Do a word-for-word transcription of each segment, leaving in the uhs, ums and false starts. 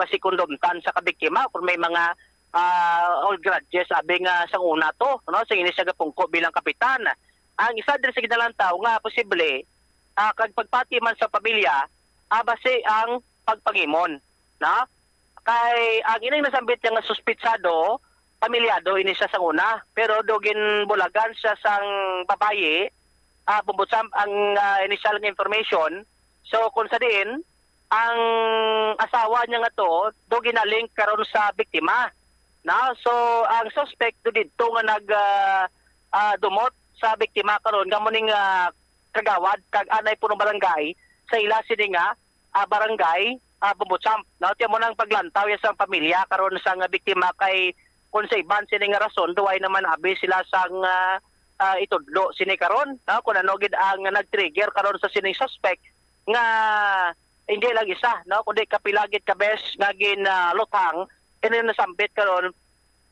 pa si kondumtan sa kabiktima, kung may mga, ah, old grudges, abi nga sang una to, no, sing ini siya gapungko bilang kapitan. Ang isa diri sa ginalantaw nga posible, ah, kag pagpati man sa pamilya, ah, basi ang pagpangimon, no? Kay ang ining nasambit niya nga suspitsado, pamilyado ini siya sang una, pero do ginbulagan siya sang babayi, ah, bumbutsam ang, ah, initial nga information. So, kung sa diin, ang asawa niya nga to, do ginalink karon sa biktima, no? So, ang suspect do didto nga nag, ah, ah, dumot sa biktima karon, nga mo ning, ah, kagawad kag anay punong barangay sa ila sini nga, ah, barangay, ah, Bumbotsam. No, tiyan mo nang paglantaw ya sa pamilya karon sa nga biktima kay kung sa iban sini nga rason, duway naman abi sila sang, ah, ah, itudlo sini karon, no, kung ano gid ang nag-trigger karon sa sining suspect nga hindi lang isa, no, kundi kapila gid ka beses nga ginaluthang ini nasambit karon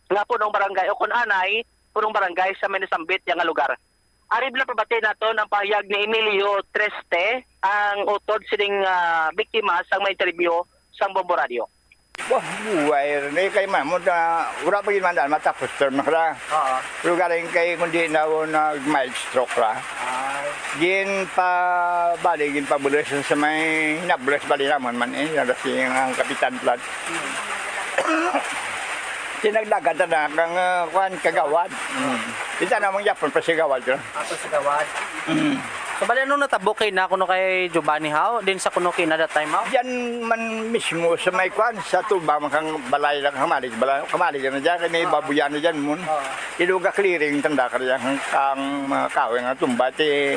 nga punong barangay o kun anay punong barangay sa may nasambit ya nga lugar. Ari bala pabati naton ang pahayag ni Emilio Triste, ang utod sining, ah, biktima sang may interview sang Bombo Radio. Wah, buhay rin eh, kay mamon na wala pa gid man daan matapos term na kara. Oo. Pero galing kay kundi na na mild stroke ra. Ah. Gin pa bali, gin pa bulis sa may hinabulis bali naman man eh, nagdasing ang kapitan plan. Hmm. Tinagdagan ta na kang, ah, kuan, kagawad. Mm. Kita na mong yapon pa si gawad, no? Ato sa gawad. Mm. So, bali, ano natabo kay na kuno kay Giovanni, haw? Din sa kuno kina that time, haw? Diyan man mismo sa may kuan, sa tuba, man kang balay lang, kamalig, balay, kamalig na dyan, kay may Ah. babuyan na dyan, mun. Ah. Iluga clearing, tanda ka rin, ang, ang mga kahoy nga tumba, ti,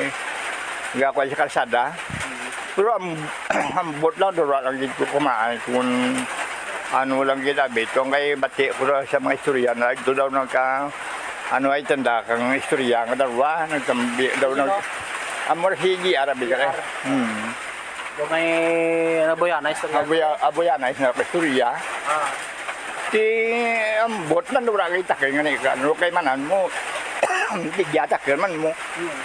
gakuha sa kalsada. Mm. Pero ang, ang bot lang, dura lang gid ko kumaan kung ano lang gid, abi. Itong kay bati ko na sa mga istorya na ito daw nagka, ano ay tanda kang istorya nga darwa, nagtambi daw nag, Sino? Amor si G R, abi ka eh. G R. Hmm. Yung may, ano, Boyana, istorya. Aboya-, Aboyana, is na istorya. Ah. Ti ambot man, wala kay takay nga ni ka, ano kay manan mo. Bigya takay man mo. Hmm.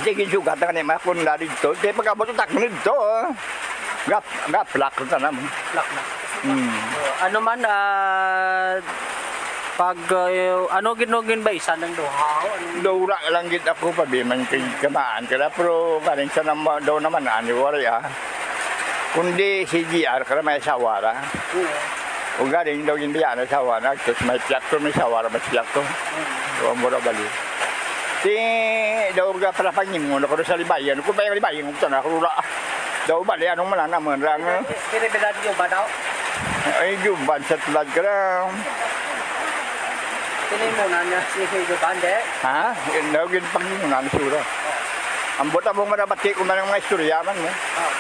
Sige, sugat na ni ma, kung na dito. Ti pag-abot takay dito, oh. Gap, gaplak na naman. Plak na. Hmm. So, ano man, ah, pag, ah, ano gid, no, gid ba isa ng duha? Ano? Dura lang gid ako, pabi man kay kamaan ka na, pero galing sa nama-, daw naman, ani, wari, ah. Kundi si G R ka na may asawa ra. Oo. O galing daw yung biya na asawa na, tapos may plakto, may asawa ra, may plakto. Oo. O, mura bali. Si daw ga para pangimon ako sa libayan. Kung may libayan, kung tanah, rura. Daw bali, anong mananaman ra nga? Pinibilad nyo ba daw? Ay, Juban sa tulad ka lang. Sino yung muna niya? Si Juban, de? Ha? Yun daw, yun pangimon na, sura. Ang buta mo marabati kung manang mga istorya man mo. Ah.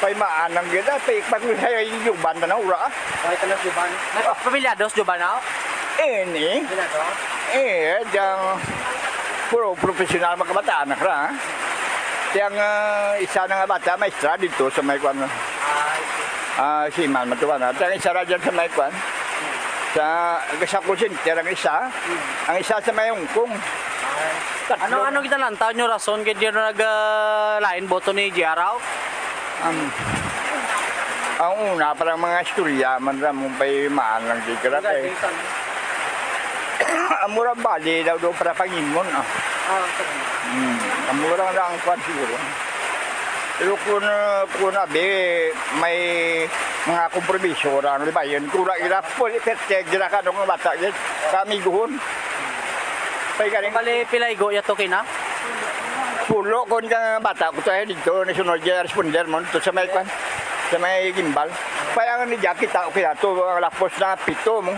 Pay maanang gid, ah, pay pag-, ay, ay, Juban na naura, ah. Okay, tanong Juban. May pa-, pamilyado si Juban, ah? Eh, ni? Pamilyado? Eh, diyang puro professional mga kabataan na kara, ah. Diyang, ah, isa na nga bata, maestra dito sa may kwan, Ah, I see. Ah, si Man Matuan, ah. Diyang isa ra dyan sa may kwan. Sa, sa call center ang isa. Hmm. Ang isa sa may Hong Kong. Ay. Tatlo. Ano, ano kita lang, taon nyo rason, kaya di nyo nag, ah, lain boto ni G R, aw? Ang, ang una, parang mga istorya, man ra mong paimaan lang di ka Okay, kay. Jason. Ang mura bali daw daw para pangimon, ah. Ah, okay. Hmm, ang mura lang ang kwan siguro. Pero kung, ah, kung abi, may mga kompromiso ra ang libayon, kura ira, pwede, pwede, gira ka nung bata, gid. Kami guhon. Pay galing. Bali, pila igo ya to kina? Pulo kon ka bata ko tayo dito, nasunod ya responder mo, to sa may kwan, sa may gimbal. Pay ang ni Jackie, tao kaya to, ang lapos na pito mo.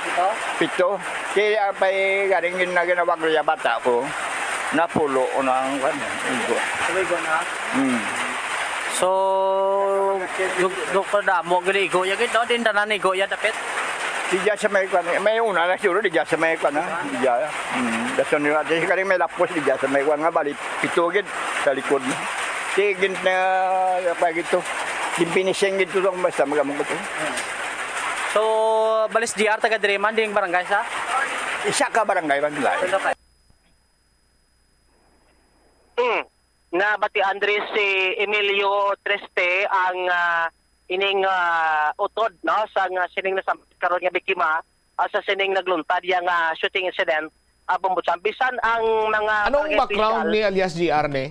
Ito? Pito. Kaya pay galing yun na ginawag niya bata ko, napulo ko na ang kwan, igo. Tuloy ko na. Hmm. So, dug-, dug-, kadamo, gali igo, ya gid, no? Din tanan igo, ya dapit. Di dyan sa may kwan, may una na siguro, di dyan sa may kwan, ha? Di dyan. Hmm. Dason nila, di kani may lapos, di dyan sa may kwan nga, bali, pito gid, sa likod na. Di gid na, apa gid to? Di finishing gid to, basta magamang ko to. So, balis G R, taga diri man, ding barangay sa? Isa ka barangay, man, Ano ka? Hmm. Nabatian diri si Emilio Triste ang, ah, ining, ah, utod, no, sa nga sining nasambit karon nga biktima, ah, sa sining nagluntad yang, ah, shooting incident, ah, Bombo Cham. Bisan ang mga Anong barangay background opisyal ni alias G R ni?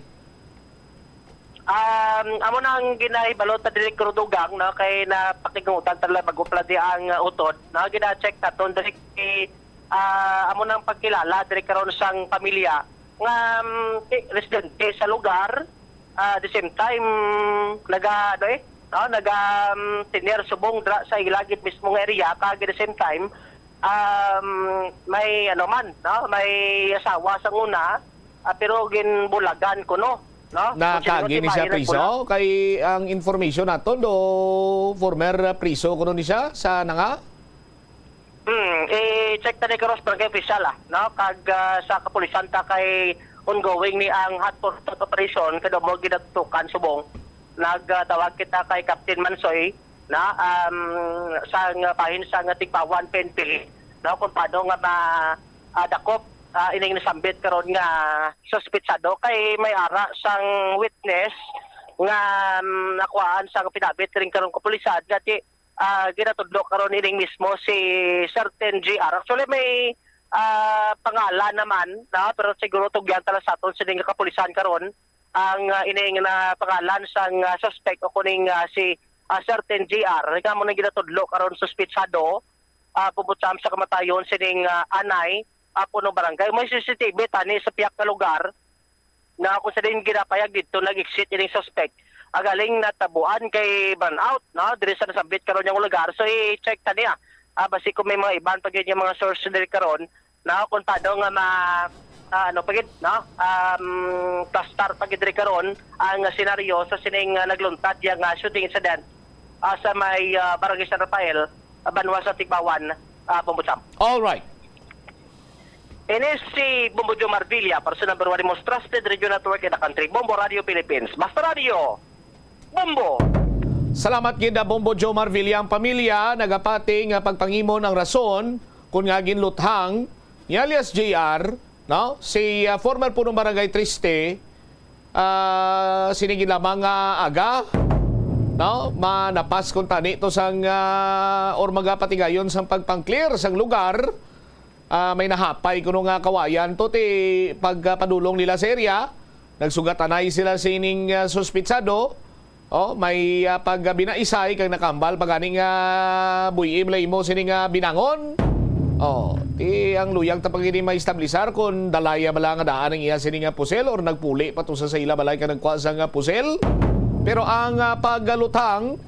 Um, amo na ang ginahibalo ta diri, Crudugang, no, kay napakigungtan talaga bago pala di ang, uh, utod, no, gina-check naton diri kay, ah, amo nang pagkilala diri karon sang pamilya nga, um, ti-, residente sa lugar, ah, the same time naga, ano eh, no, naga, um, tener subong dra sa ila gid mismo nga area, kag at the same time, um, may ano man, no, may asawa sa una, ah, pero ginbulagan kuno, no? Kung sino Nakagi ni siya tibayan ang priso? Kay ang information naton do former priso kuno ni siya sa nanga? Hmm, i-check ta ni karon sa barangay official, ah, no? Kag, ah, sa kapulisan ta kay ongoing ni ang hot pursuit operation, kay mo ginatutukan subong. Nagtawag kita kay Captain Mansoy na, um, sa nga bahin sa nga Tigbawan P N P, no, kung paano nga ma-, ah, dakop, ah, ining nasambit karon nga suspitsado kay may ara sang witness nga, um, nakuhaan sang pinabit ring karon kapulisan nga ti, ah, ginatudlo karon ining mismo si Certain G R. Actually, may, ah, pangalan naman, na, pero siguro tugyan tala sa aton sini nga kapulisan karon ang, ah, ining na pangalan sang, ah, suspect o kuning, ah, si, ah, Certain G R. Nga mo nang ginatudlo karon suspitsado, ah, Bombo Cham, sa kamatayon sining, ah, anay, ah, punong barangay. May C C T V tani sa piyak nga lugar na kung sa din ginapayag dito nag-exit ining suspect. Ah, galing natabuan kay burnout, no? Diri sa nasambit karon yung lugar. So, i-check ta niya. Ah, basi kung may mga iban pa gyud yung mga source diri karon, no? Kung paano nga ma-, ah, ano pa gid, no? Um, plastar pa gid diri karon ang senaryo sa sining, ah, nagluntad yang, ah, shooting incident, ah, sa may, ah, Barangay San Rafael, ah, banwa sa Tigbawan, ah, Bombo Cham. All right. Ini si Bombo Joe Marvilla para sa number one most trusted radio network in the country, Bombo Radio Philippines. Basta Radio, Bombo! Salamat gid, ah, Bombo Joe Marvilla. Ang pamilya nagapati nga pagpangimon ang rason kon nga ginluthang ni alias J R, no? Si, ah, former punong barangay Triste, ah, sini gid lamang nga aga, no? Manapas kon tani to sang, ah, or magapatigayon sang pagpang-clear sang lugar. Ah, may nahapay kuno nga kawayan to ti pagpadulong nila sa area. Nagsugatanay sila sining, ah, suspitsado. Oh, may, ah, pagbinaisay kag nakambal pa gani nga buy-i bala imo sini nga binangon. Oh, ti ang luyag ta pa gini maestablisar kon dalaya bala nga daan ang iya sini nga pusel or nagpuli pa to sa, sa ila balay kag nagkuha sa nga pusel. Pero ang, ah, pagluthang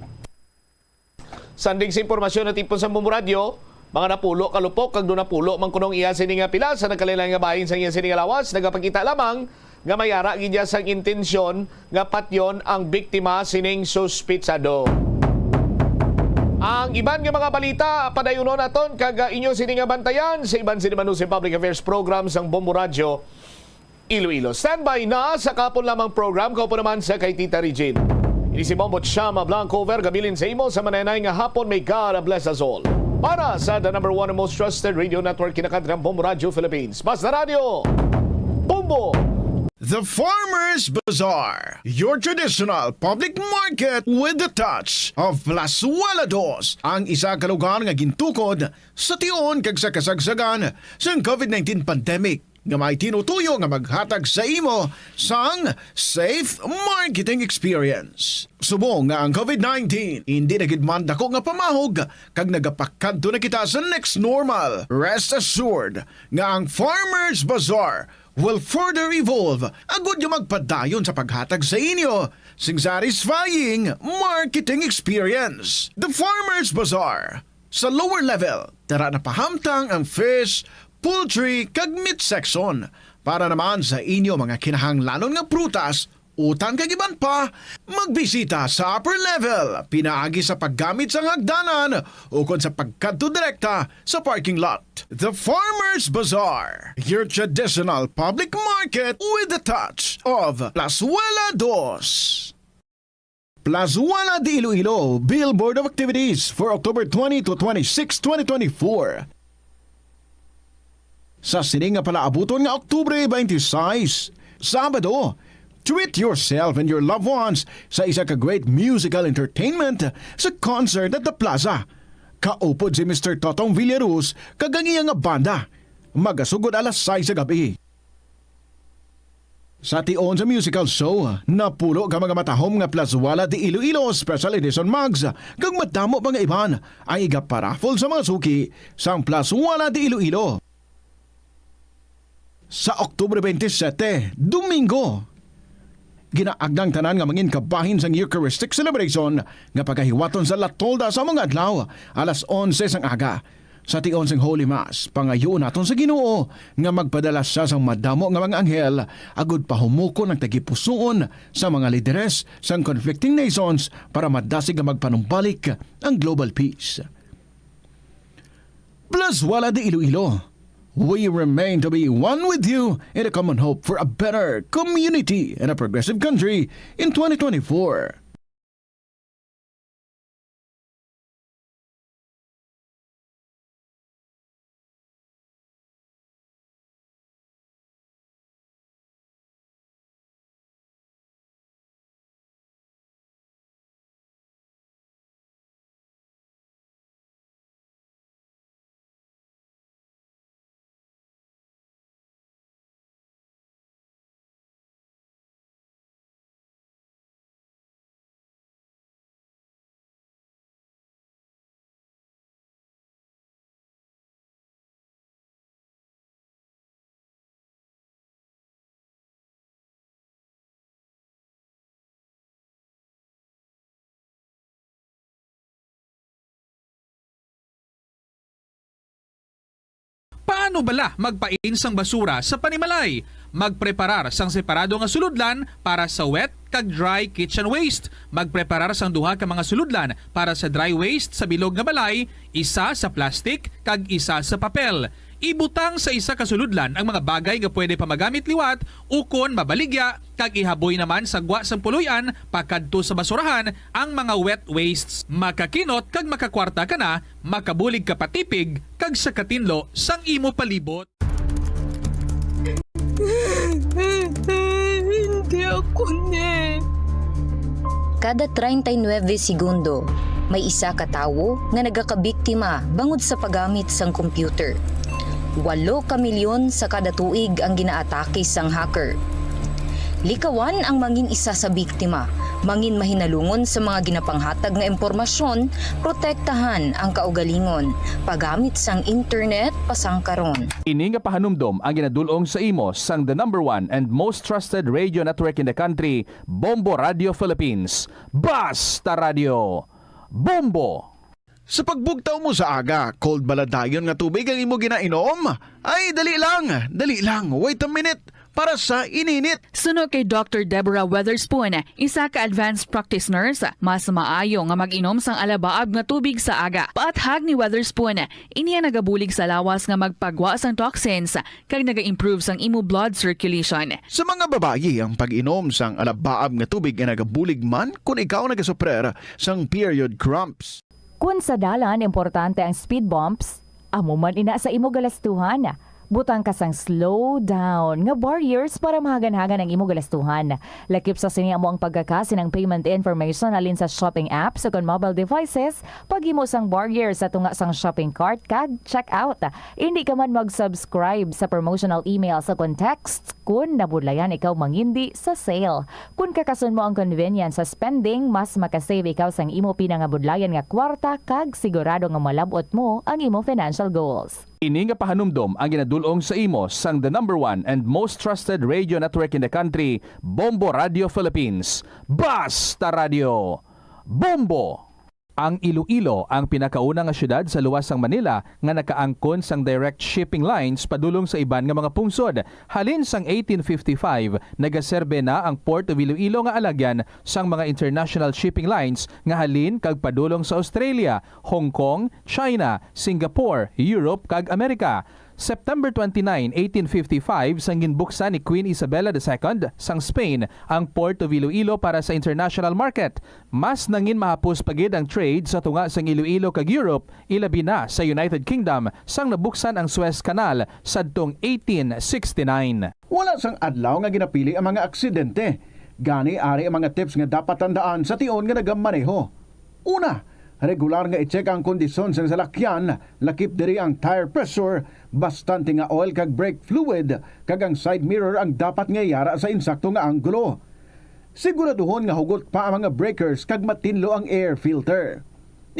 Sanding sa impormasyon natipon sa Bombo Radyo, mga napulo ka lupok kag do napulo man kunong iya sini nga pila sa nagkalain-lain nga bahin sang iya sini nga lawas, nagapakita lamang nga may ara gid iya sang intensyon nga patyon ang biktima sining suspitsado. Ang iban nga mga balita, padayunon naton kag, ah, inyo sini nga bantayan sa iban sini man sa Public Affairs Program sang Bombo Radyo. Iloilo. Standby na sa kahapon lamang program, kaupo naman sa kay Tita Regine. Ini si Bombo Chama Blanco, vergabilin sa imo sa mananay nga hapon. May God bless us all. Para sa the number one and most trusted radio network, kinakantri ang Bombo Radio Philippines. Basta Radio, Bombo! The Farmers Bazaar, your traditional public market with the touch of Plazuela Dos, ang isa ka lugar nga gintukod sa tion kag sa kasagsagan sang covid nineteen pandemic. nga may tinutuyo nga maghatag sa imo sang safe marketing experience. Subong nga ang covid nineteen indi na gid man dako nga pamahog kag nagapakadto na kita sa next normal, rest assured nga ang Farmers Bazaar will further evolve agud nga magpadayon sa paghatag sa inyo sing satisfying marketing experience. The Farmers Bazaar, sa lower level, tara na pahamtang ang fish, poultry, kag meat section. Para naman sa inyo mga kinahanglanon nga prutas, utan kag iban pa, magbisita sa upper level, pinaagi sa paggamit sang hagdanan ukon sa pagkadto direkta sa parking lot. The Farmers Bazaar, your traditional public market with the touch of Plazuela Dos. Plazuela de Iloilo, Billboard of Activities for October twenty to twenty-six, twenty twenty-four. Sa sini nga palaabuton nga Oktubre twenty-six, Sabado, Treat yourself and your loved ones sa isa ka great musical entertainment sa Concert at the Plaza. Kaupod si Mister Totong Villaruz kag ang iya nga banda. Magasugod alas sais sa gab-i. Sa tion sa musical show, napulo ka mga matahom nga Plazuela de Iloilo Special Edition mugs kag madamo pa nga iban ang igaparaffle sa mga suki sang Plazuela de Iloilo. Sa Oktubre twenty-seven, Domingo, ginaagda ang tanan nga mangin kabahin sang Eucharistic celebration nga pagahiwaton sa La Tolda sa mga adlaw, alas onse sang aga. Sa tion sing Holy Mass, pangayuon naton sa Ginoo nga magpadala sia sang madamo nga mga anghel agud pahumukon ang tagipusoon sa mga lideres sang conflicting nations para madasig nga magpanumbalik ang global peace. Plazuela de Iloilo, we remain to be one with you in a common hope for a better community and a progressive country in twenty twenty-four. Paano bala magpain sang basura sa panimalay? Magpreparar sang separado nga sulodlan para sa wet kag dry kitchen waste. Magpreparar sang duha ka mga sulodlan para sa dry waste sa bilog nga balay, isa sa plastic kag isa sa papel. Ibutang sa isa ka sulodlan ang mga bagay nga pwede pa magamit liwat ukon mabaligya, kag ihaboy naman sa gwa sang puloy-an pakadto sa basurahan ang mga wet wastes. Makakinot kag makakwarta ka na, makabulig ka pa tipig kag sa katinlo sang imo palibot. Hindi ako ni. Kada treinta y nueve segundo, may isa ka tawo nga nagakabiktima bangod sa paggamit sang computer. Walo ka milyon sa kada tuig ang ginaatake sang hacker. Likawan ang mangin isa sa biktima, mangin mahinalungon sa mga ginapanghatag nga impormasyon, protektahan ang kaugalingon, paggamit sang internet pasangkaron. Ini nga pahanumdom ang ginadul-ong sa imo sang the number one and most trusted radio network in the country, Bombo Radio Philippines. Basta Radio! Bombo! Sa pagbugtaw mo sa aga, cold bala dayon nga tubig ang imo ginainom? Ay, dali lang, dali lang, wait a minute, para sa ininit. Suno kay Doctor Deborah Weatherspoon, isa ka advanced practice nurse, mas maayo nga mag-inom sang alabaab nga tubig sa aga. Paathag ni Weatherspoon, ini ang nagabulig sa lawas nga magpagwa sang toxins kag naga-improve sang imo blood circulation. Sa mga babayi, ang pag-inom sang alabaab nga tubig ay nagabulig man kon ikaw nagasuprer sang period cramps. Kun sa dalan importante ang speed bumps, amo man ina sa imo galastuhan. Butang ka sang slow down nga barriers para mahaganhagan ang imo galastuhan. Lakip sa sini amo ang pagkaka sang payment information halin sa shopping apps o kon mobile devices, paghimo sang barrier sa tunga sang shopping cart kag checkout. Indi ka man mag-subscribe sa promotional emails o kon texts kun nabudlayan ikaw mangindi sa sale. Kun kakason mo ang convenience sa spending, mas makasave ikaw sang imo pinangabudlayan nga kwarta kag sigurado nga malab-ot mo ang imo financial goals. Ini nga pahanumdom ang ginadul-ong sa imo sang the number one and most trusted radio network in the country, Bombo Radio Philippines. Basta Radio! Bombo! Ang Iloilo ang pinakauna nga siyudad sa luwas sang Manila nga nakaangkon sang direct shipping lines padulong sa iban nga mga pungsod. Halin sang eighteen fifty-five, nagaserbe na ang Port of Iloilo nga alagyan sang mga international shipping lines nga halin kag padulong sa Australia, Hong Kong, China, Singapore, Europe, kag Amerika. September twenty-nine, eighteen fifty-five, sang ginbuksan ni Queen Isabella the Second sang Spain ang Port of Iloilo para sa international market. Mas nangin mahapos pa gid ang trade sa tunga sang Iloilo kag Europe, ilabi na sa United Kingdom, sang nabuksan ang Suez Canal sadtong eighteen sixty-nine. Wala sang adlaw nga ginapili ang mga aksidente. Gani, ari ang mga tips nga dapat tandaan sa tion nga nagamaneho. Una, regular nga i-check ang kondisyon sang salakyan, lakip diri ang tire pressure, bastante nga oil kag brake fluid, kag ang side mirror ang dapat nga yara sa insakto nga anggulo. Siguraduhon nga hugot pa ang mga breakers kag matinlo ang air filter.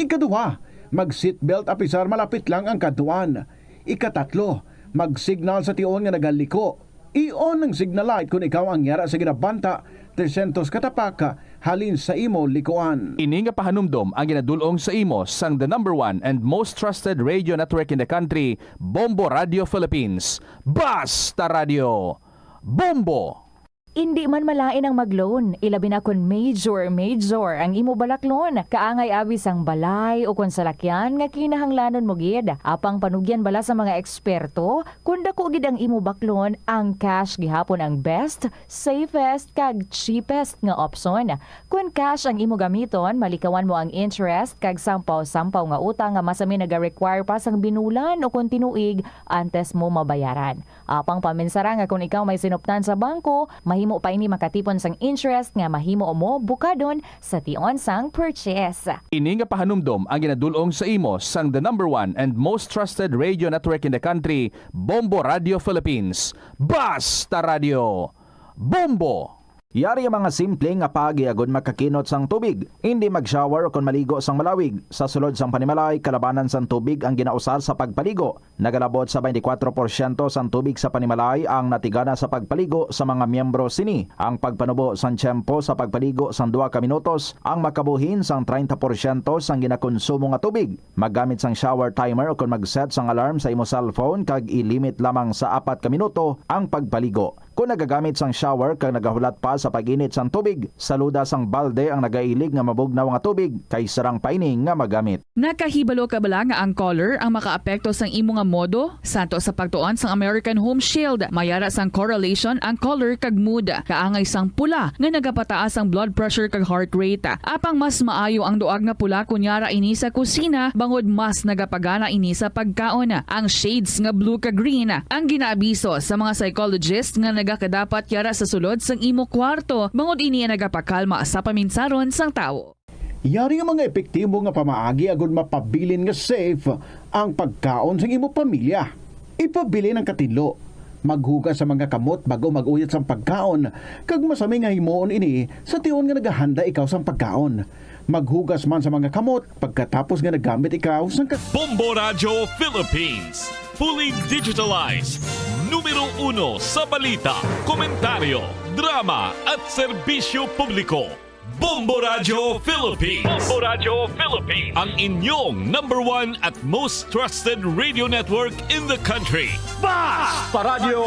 Ikaduha, mag-seatbelt apisar malapit lang ang kadtuan. Ikatatlo, mag-signal sa tion nga nagaliko. I-on ang signal light kon ikaw ang yara sa ginabanta trescientos ka tapak halin sa imo likuan. Ini nga pahanumdom ang ginadul-ong sa imo sang the number one and most trusted radio network in the country, Bombo Radio Philippines. Basta Radio, Bombo! Indi man malain ang mag-loan, ilabi na kon major, major ang imo balaklon. Kaangay abi sang balay o kon salakyan nga kinahanglanon mo gid. Apang panugyan bala sa mga eksperto, kon dako gid ang imo baklon, ang cash gihapon ang best, safest, kag cheapest nga opsyon. Kon cash ang imo gamiton, malikawan mo ang interest kag sampaw-sampaw nga utang nga masami naga-require pa sang binulan o kon tinuig antes mo mabayaran. Apang paminsara nga kon ikaw may sinuptan sa bangko, mahimo pa ini makatipon sang interest nga mahimo mo bukadon sa tion sang purchase. Ini nga pahanumdom ang ginadul-ong sa imo sang the number one and most trusted radio network in the country, Bombo Radio Philippines. Basta Radio, Bombo! Yari ang mga simple nga paagi agud makakinot sang tubig. Indi mag-shower o kon maligo sang malawig. Sa sulod sang panimalay, kalabanan sang tubig ang ginausar sa pagpaligo. Nagalabot sa twenty-four porsyento sang tubig sa panimalay ang natigana sa pagpaligo sa mga miyembro sini. Ang pagpanubo sang tiyempo sa pagpaligo sang duha ka minutos ang makabuhin sang treinta porsyento sang ginakonsumo nga tubig. Maggamit sang shower timer ukon mag-set sang alarm sa imo cellphone kag i-limit lamang sa apat ka minuto ang pagpaligo. Kon nagagamit sang shower kag nagahulat pa sa pag-init sang tubig, saluda sang balde ang nagailig nga mabugnaw nga tubig kay sarang pa ini nga magamit. Nakahibalo ka bala nga ang color ang makaapekto sang imo nga modo? Santo sa pagtuon sang American Home Shield, may ara sang correlation ang color kag mood. Kaangay sang pula nga nagapataas ang blood pressure kag heart rate. Apang mas maayo ang duag nga pula kon yara ini sa kusina, bangod mas nagapagana ini sa pagkaon. Ang shades nga blue kag green ang ginaabiso sa mga psychologist nga nagakadapat yara sa sulod sang imo kwarto, bangod ini ang nagapakalma sa paminsaron sang tawo. Yari nga mga epektibo nga pamaagi agud mapabilin nga safe ang pagkaon sang imo pamilya. Ipabilin ang katinlo. Maghugas sa mga kamot bag-o mag-uyat sang pagkaon, kag masami nga himuon ini sa tion nga nagahanda ikaw sang pagkaon. Maghugas man sa mga kamot pagkatapos nga naggamit ikaw sang ka- Bombo Radyo Philippines, fully digitalized. Numero uno sa balita, komentaryo, drama, at serbisyo publiko. Bombo Radyo Philippines. Bombo Radyo Philippines. Ang inyong number one at most trusted radio network in the country. Basta Radyo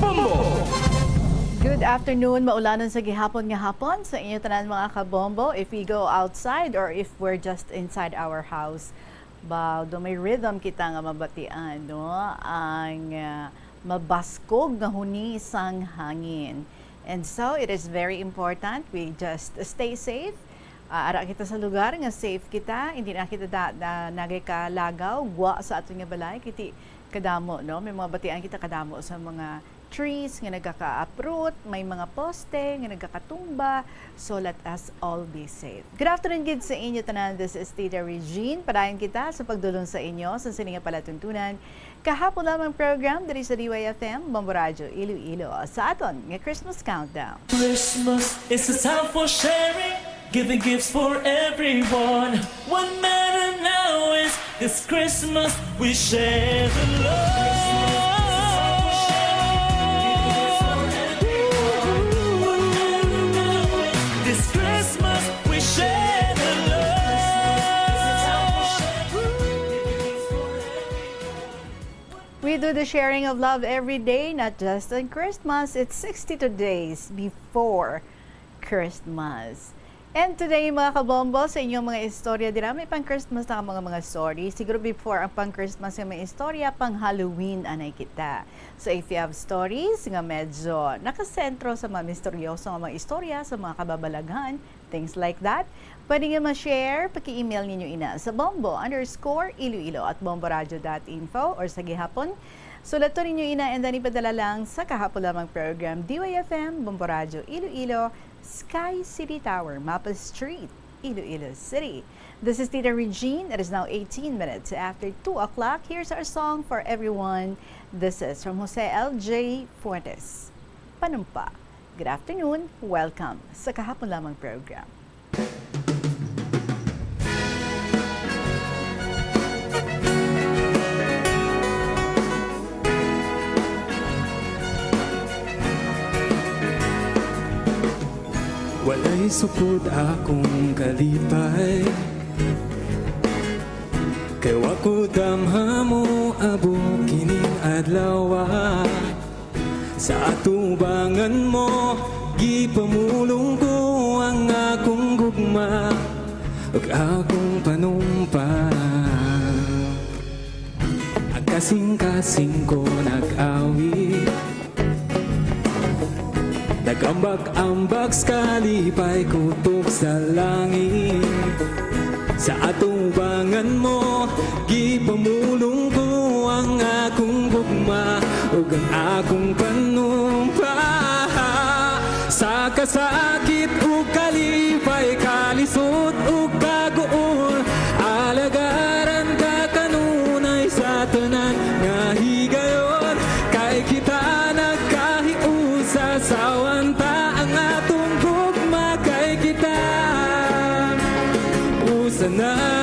Bombo! Good afternoon. Maulanon sa gihapon nga hapon sa inyo tanan, mga kabombo. If we go outside or if we're just inside our house, ba, do may rhythm kita nga mabatian, no? Ang, ah, mabaskog nga huni sang hangin. And so, it is very important we just stay safe. Ah, ara kita sa lugar nga safe kita, hindi na kita da, da, nagay kalagaw, gwa sa aton nga balay, kiti kadamo, no? May mga batian kita kadamo sa mga trees nga nagaka-uproot, may mga poste nga nagakatumba. So, let us all be safe. Good afternoon gid sa inyo tanan. This is Tita Regine. Padayon kita sa pagdulong sa inyo sa sini nga palatuntunan. Kahapon lamang program diri sa D Y F M, Bombo Radyo Iloilo, sa aton nga Christmas Countdown. Christmas is a time for sharing, giving gifts for everyone. What matter now is this Christmas we share the love. This Christmas we share the love. We do the sharing of love every day, not just on Christmas. It's sixty-two days before Christmas. And today, mga kabombo, sa inyong mga istorya dira, may pang-Christmas na mga, mga story. Siguro before ang pang-Christmas nga mga istorya, pang-Halloween anay kita. So if you have stories nga medyo nakasentro sa mga misteryoso nga mga istorya, sa mga kababalaghan, things like that, pwede nga ma-share, paki-email ninyo ina sa bombo underscore iloilo at bomboradio dot info or sa gihapon, sulaton ninyo ina and then ipadala lang sa kahapon lamang program, D Y F M, Bombo Radio Iloilo, Sky City Tower, Mapa Street, Iloilo City. This is Tita Regine. It is now eighteen minutes after two o'clock. Here's our song for everyone. This is from Jose L J Fuentes. Panumpa. Good afternoon. Welcome sa Kahapon Lamang program. Walay sukod akong kalipay, kay wa ko damha moabot kining adlaw. Sa atubangan mo, gipamulong ko ang akong gugma ug akong panumpa. Ang kasing-kasing ko nag-awit, nag-ambak-ambak sa kalipay kutob sa langit. Sa atubangan mo, gipamulong ko ang akong gugma ug ang akong panumpa. Sa kasakit ug kalipay, kalisod ug kaguol, alagaran ka kanunay sa tanan nga higayon. Kay kita nagkahiusa, sawan ta ang atong gugma, kay kita usa na.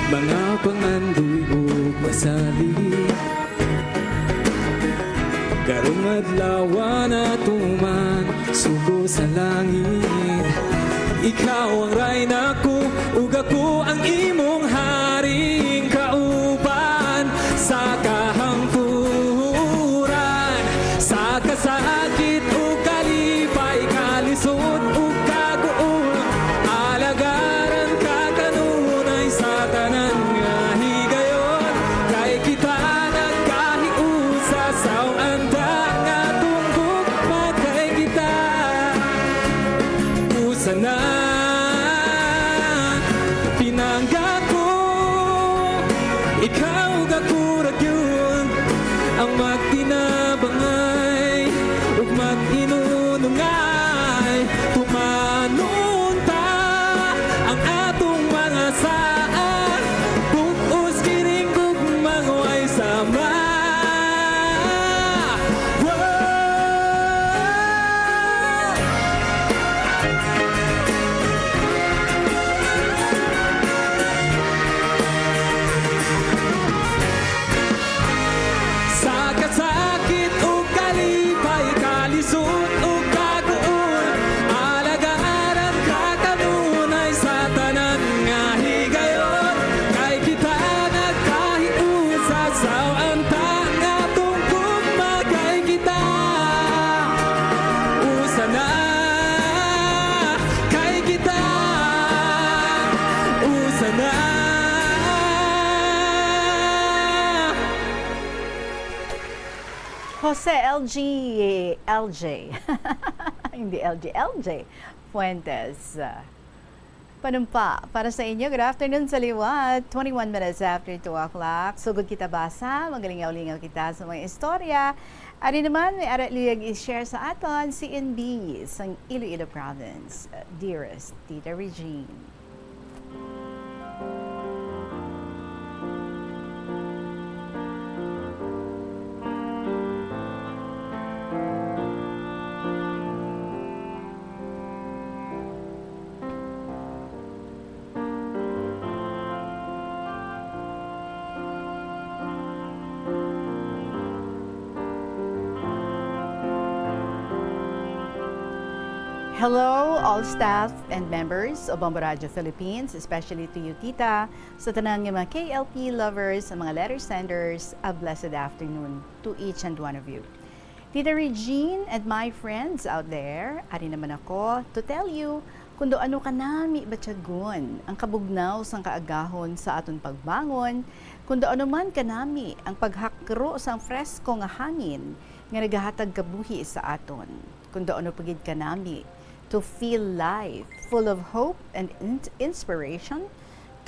Mga pangandoy ug pasalig, karong adlaw natuman sugo sa langit. Ikaw ang rayna ko, ug ako ang imong haring kauban sa kahangturan. Sa kasakit ug kalipay, kalisod ug kaguol, alagaran ka kanunay sa tanan nga higayon. Kay kita nagkahiusa, sawan ta ang atong gugma, kay kita usa na. Pinangga ko, ikaw ug ako ra gyud ang magtinabangay ug mag-inunongay. Tumanon ta ang atong mga saad, bug-os giring gugma nga way sama. Wow! Sa kasakit ug kalipay, kalisod ug kaguol, alagaran ka kanunay sa tanan nga higayon. Kay kita nagkahiusa, sawan ta ang atong gugma, kay kita usa na. Kay kita usa na. Jose L G, L J. Hindi L G, L J Fuentes. Panumpa para sa inyo. Good afternoon sa liwat. Twenty-one minutes after two o'clock. Sugod kita basa, magalingaw-lingaw kita sa mga istorya. Ari naman, may ara luyag i-share sa aton si N B sang Iloilo Province. Dearest Tita Regine. Hello, all staff and members of Bombo Radio Philippines, especially to you, Tita, sa tanan nga mga K L P lovers, sa mga letter senders, a blessed afternoon to each and one of you. Tita Regine and my friends out there, ari naman ako to tell you kung daw ano kanami batyagon ang kabugnaw sang kaagahon sa aton pagbangon, kung daw ano man kanami ang paghakro sang fresko nga hangin nga nagahatag kabuhi sa aton, kung daw ano pa gid kanami to feel life, full of hope and in- inspiration,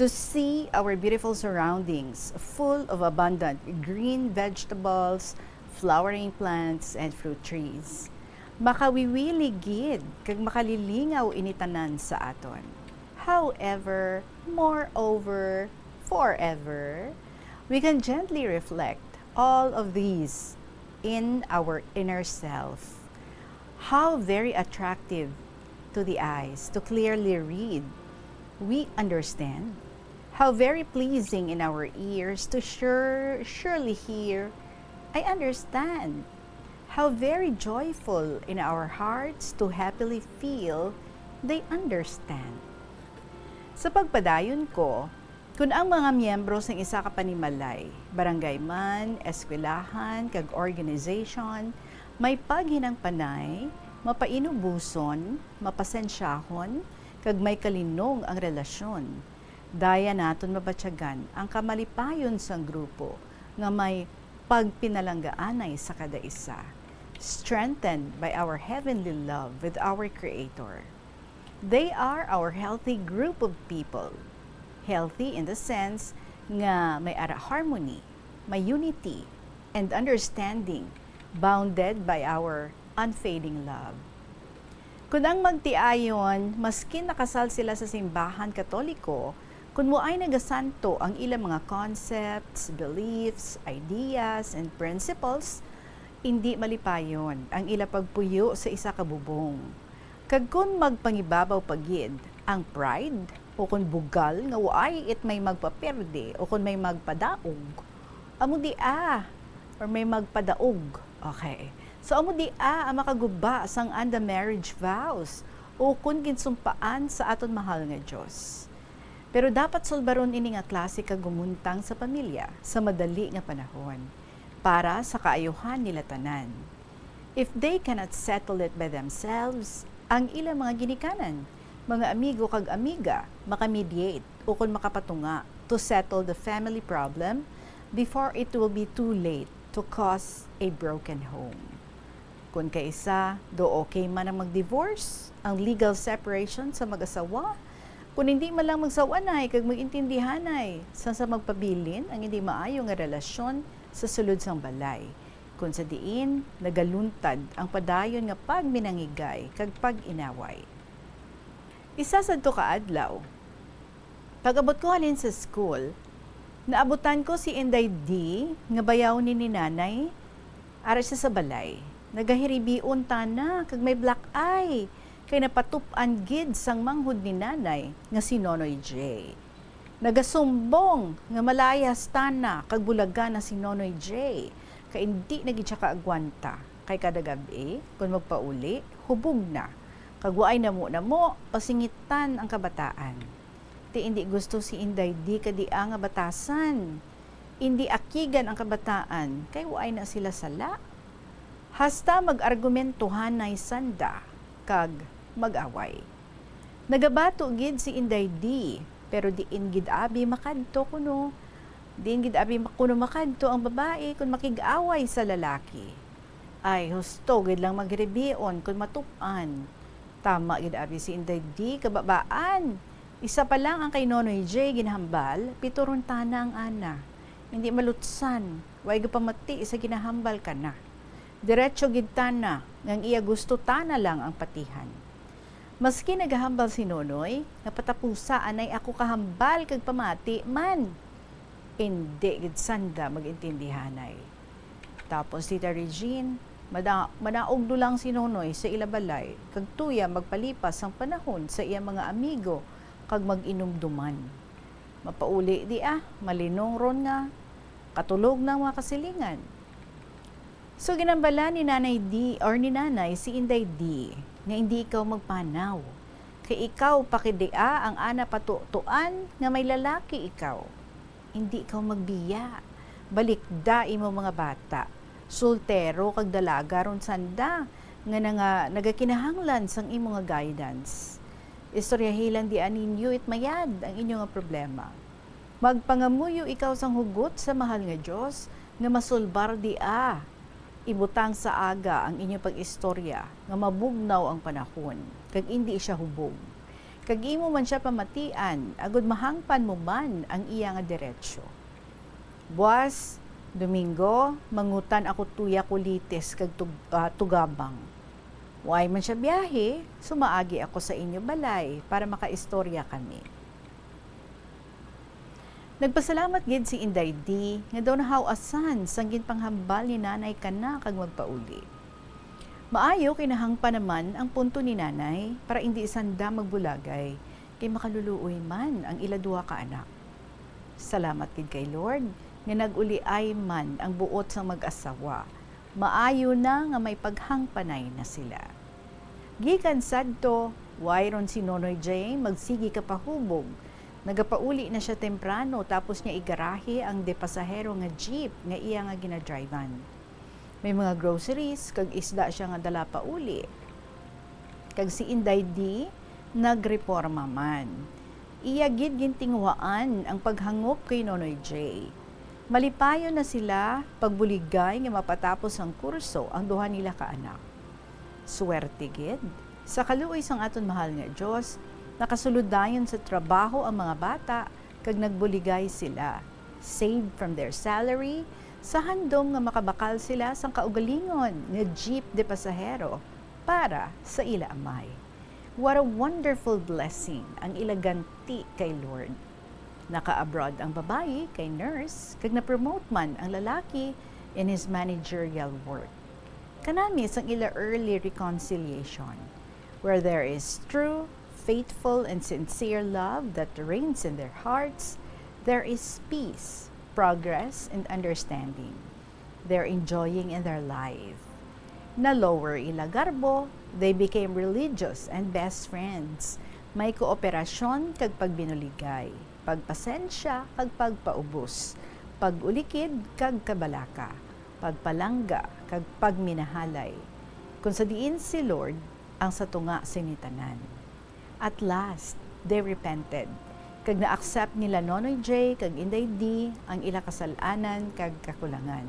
to see our beautiful surroundings full of abundant green vegetables, flowering plants, and fruit trees. Makawiwili gid kag makalilingaw ini tanan sa aton. However, moreover, forever, we can gently reflect all of these in our inner self. How very attractive to the eyes to clearly read, we understand. How very pleasing in our ears to sure, surely hear, I understand. How very joyful in our hearts to happily feel, they understand. Sa pagpadayon ko, kun ang mga miyembro sang isa ka panimalay, barangay man, eskwelahan, kag organization, may paghinangpanay, mapainuboson, mapasensyahon, kag may kalinong ang relasyon, daya naton mabatyagan ang kamalipayon sang grupo nga may pagpinalanggaanay sa kada isa, strengthened by our heavenly love with our Creator. They are our healthy group of people. Healthy in the sense nga may ara harmony, may unity, and understanding, bounded by our unfading love. Kun ang magtiayon, maskin nakasal sila sa simbahan Katoliko, kun mo ay nagasanto ang ilang mga concepts, beliefs, ideas, and principles, indi malipayon ang ila pagpuyo sa isa ka bubong. Kag kun magpangibabaw pa gid ang pride, o kun bugal nga waay it may magpaperde, o kun may magpadaog, amo di ah, or may magpadaog. Okay. So, amo di ah ang makaguba sang anda marriage vows, o kun ginsumpaan sa aton mahal nga Dios. Pero dapat sulbaron ini nga klase ka gumuntang sa pamilya sa madali nga panahon, para sa kaayuhan nila tanan. If they cannot settle it by themselves, ang ilang mga ginikanan, mga amigo kag amiga, makamediate o kon makapatunga to settle the family problem before it will be too late to cause a broken home. Kon kaisa, do okay man ang mag-divorce, ang legal separation sa mag-asawa, kon hindi man lang magsaw-anay kag mag-intindihanay, sang sa magpabilin ang hindi maayo nga relasyon sa sulod sang balay, kon sa diin nagaluntad ang padayon nga pagminangigay kag pag-inaway. Isa sadto ka adlaw, pag-abot ko halin sa school, naabutan ko si Inday D nga bayaw ni ni Nanay. Ara siya sa balay. Nagahiribion tana kag may black eye, kay napatup-an gid sang manghod ni Nanay nga si Nonoy J. Nagasumbong nga malayas tana kag bulagan na si Nonoy J, kay indi na gid siya kaagwanta, kay kada gab-i, kon magpauli, hubog na, kag waay namo-namo pasingitan ang kabataan. Ti indi gusto si Inday D kadia nga batasan. Indi akigan ang kabataan, kay waay na sila sala. Hasta mag-argumentuhanay sanda kag mag-away. Nagabato gid si Inday D, pero diin gid abi makadto kuno, diin gid abi mak-, kuno makadto ang babayi kon makig-away sa lalaki. Ay, husto gid lang maghiribion kon matup-an. Tama gid abi si Inday D, kababaan. Isa pa lang ang kay Nonoy J ginhambal, pituron tana ang ana. Hindi malutsan, way gapamati sa ginahambal kana. Diretso gid tana nga ang iya gusto tana lang ang patihan. Maski nagahambal si Nonoy nga patapusa anay ako kahambal kag pamati man, indi gid sanda mag-intindihanay. Tapos, Tita Regine, mada-, manaog do lang si Nonoy sa ila balay, kag tuya magpalipas ang panahon sa iya mga amigo kag mag-inumduman. Mapauli di ah, malinong ron nga katulog na ang mga kasilingan. So, ginambalan ni Nanay D or ni Nanay si Inday D. nga indi ikaw magpanaw. Kay ikaw pakidia ang ana patutuan nga may lalaki ikaw. Indi ikaw magbiya. Balikda imo mga bata. Soltero kag dalaga ron sanda nga nanga-, nagakinahanglan sang imo nga guidance. Istoryahi lang dia ninyo it mayad ang inyo nga problema. Magpangamuyo ikaw sang hugot sa mahal nga Dios nga masulbar dia. Ibutang sa aga ang inyo pag-istorya nga mabugnaw ang panahon, kag indi sia hubog. Kag imo man sia pamatian, agod mahangpan mo man ang iya nga diretsyo. Buas, Domingo, mangutan ako tuya kulitis kag tug-, ah, tugabang. Way man sia biyahe, sumaagi ako sa inyo balay para makaistorya kami. Nagpasalamat gid si Inday D nga daw nahaw-asan sang ginpanghambal ni Nanay kana kag magpauli. Maayo kay nahangpan naman ang punto ni Nanay para indi sanda magbulagay, kay makaluluoy man ang ila duha ka anak. Salamat gid kay Lord nga nag-uliay man ang buot sang mag-asawa. Maayo na nga may paghangpanay na sila. Gikan sadto, wayron si Nonoy J magsigi ka pahubog. Nagapauli na sia temprano, tapos niya igarahe ang de pasahero nga jeep nga iya nga ginadrivean. May mga groceries kag isda sia nga dala pauli. Kag si Inday D nagreporma man. Iya gid gintinguhaan ang paghangop kay Nonoy J. Malipayon na sila pagbuligay nga mapatapos ang kurso ang duha nila ka anak. Swerte gid, sa kaluoy sang aton mahal nga Dios, nakasulod dayon sa trabaho ang mga bata kag nagbuligay sila, saved from their salary, sa handom nga makabakal sila sang kaugalingon nga jeep de pasahero para sa ila amay. What a wonderful blessing ang ila ganti kay Lord. Naka-abroad ang babayi kay nurse, kag na-promote man ang lalaki in his managerial work. Kanami sang ila early reconciliation, where there is true, faithful, and sincere love that reigns in their hearts, there is peace, progress, and understanding. They're enjoying in their life. Na-lower ila garbo, they became religious and best friends. May kooperasyon kag pagbinuligay, pagpasensya kag pagpaubos, pag-ulikid kag kabalaka, pagpalangga kag pagminahalay, kon sa diin si Lord ang sa tunga sini tanan. At last, they repented, kag na-accept nila Nonoy J kag Inday D ang ila kasal-anan kag kakulangan.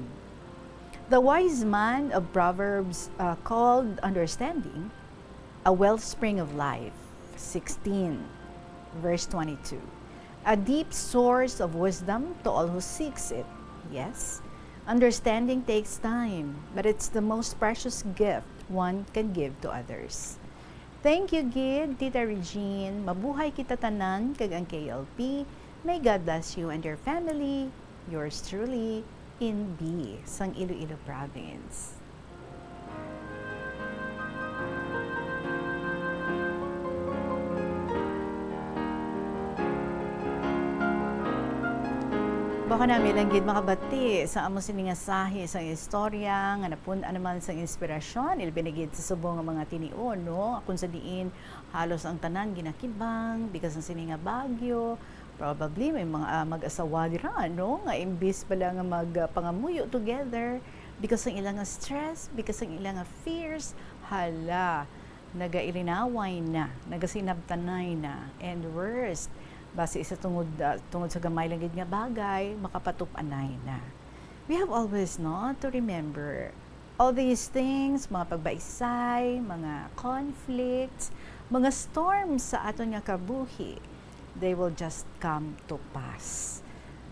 The wise man of Proverbs, uh, called understanding a wellspring of life, sixteen, verse twenty-two. A deep source of wisdom to all who seeks it. Yes, understanding takes time, but it's the most precious gift one can give to others. Thank you gid, Tita Regine. Mabuhay kita tanan kag ang K L P. May God bless you and your family. Yours truly, Inbi, sang Iloilo Province. Baka nami lang gid makabati sa amo sini nga sahi sang istorya nga napun-an naman sang inspirasyon, ilabi na gid sa subong nga mga tinion, no? Kung sa diin halos ang tanan ginakibang because sang sini nga bagyo, probably may mga, ah, mag-asawa dira, no, nga imbis pala nga mag, ah, pangamuyo together because ang ila nga stress, because ang ila nga fears, hala, nagailinaway na, nagasinabtanay na, and worst, basi sa tungod, ah, tungod sa gamay lang gid nga bagay, makapatup-anay na. We have always, no, to remember all these things, mga pagbaisay, mga conflicts, mga storms sa aton nga kabuhi, they will just come to pass.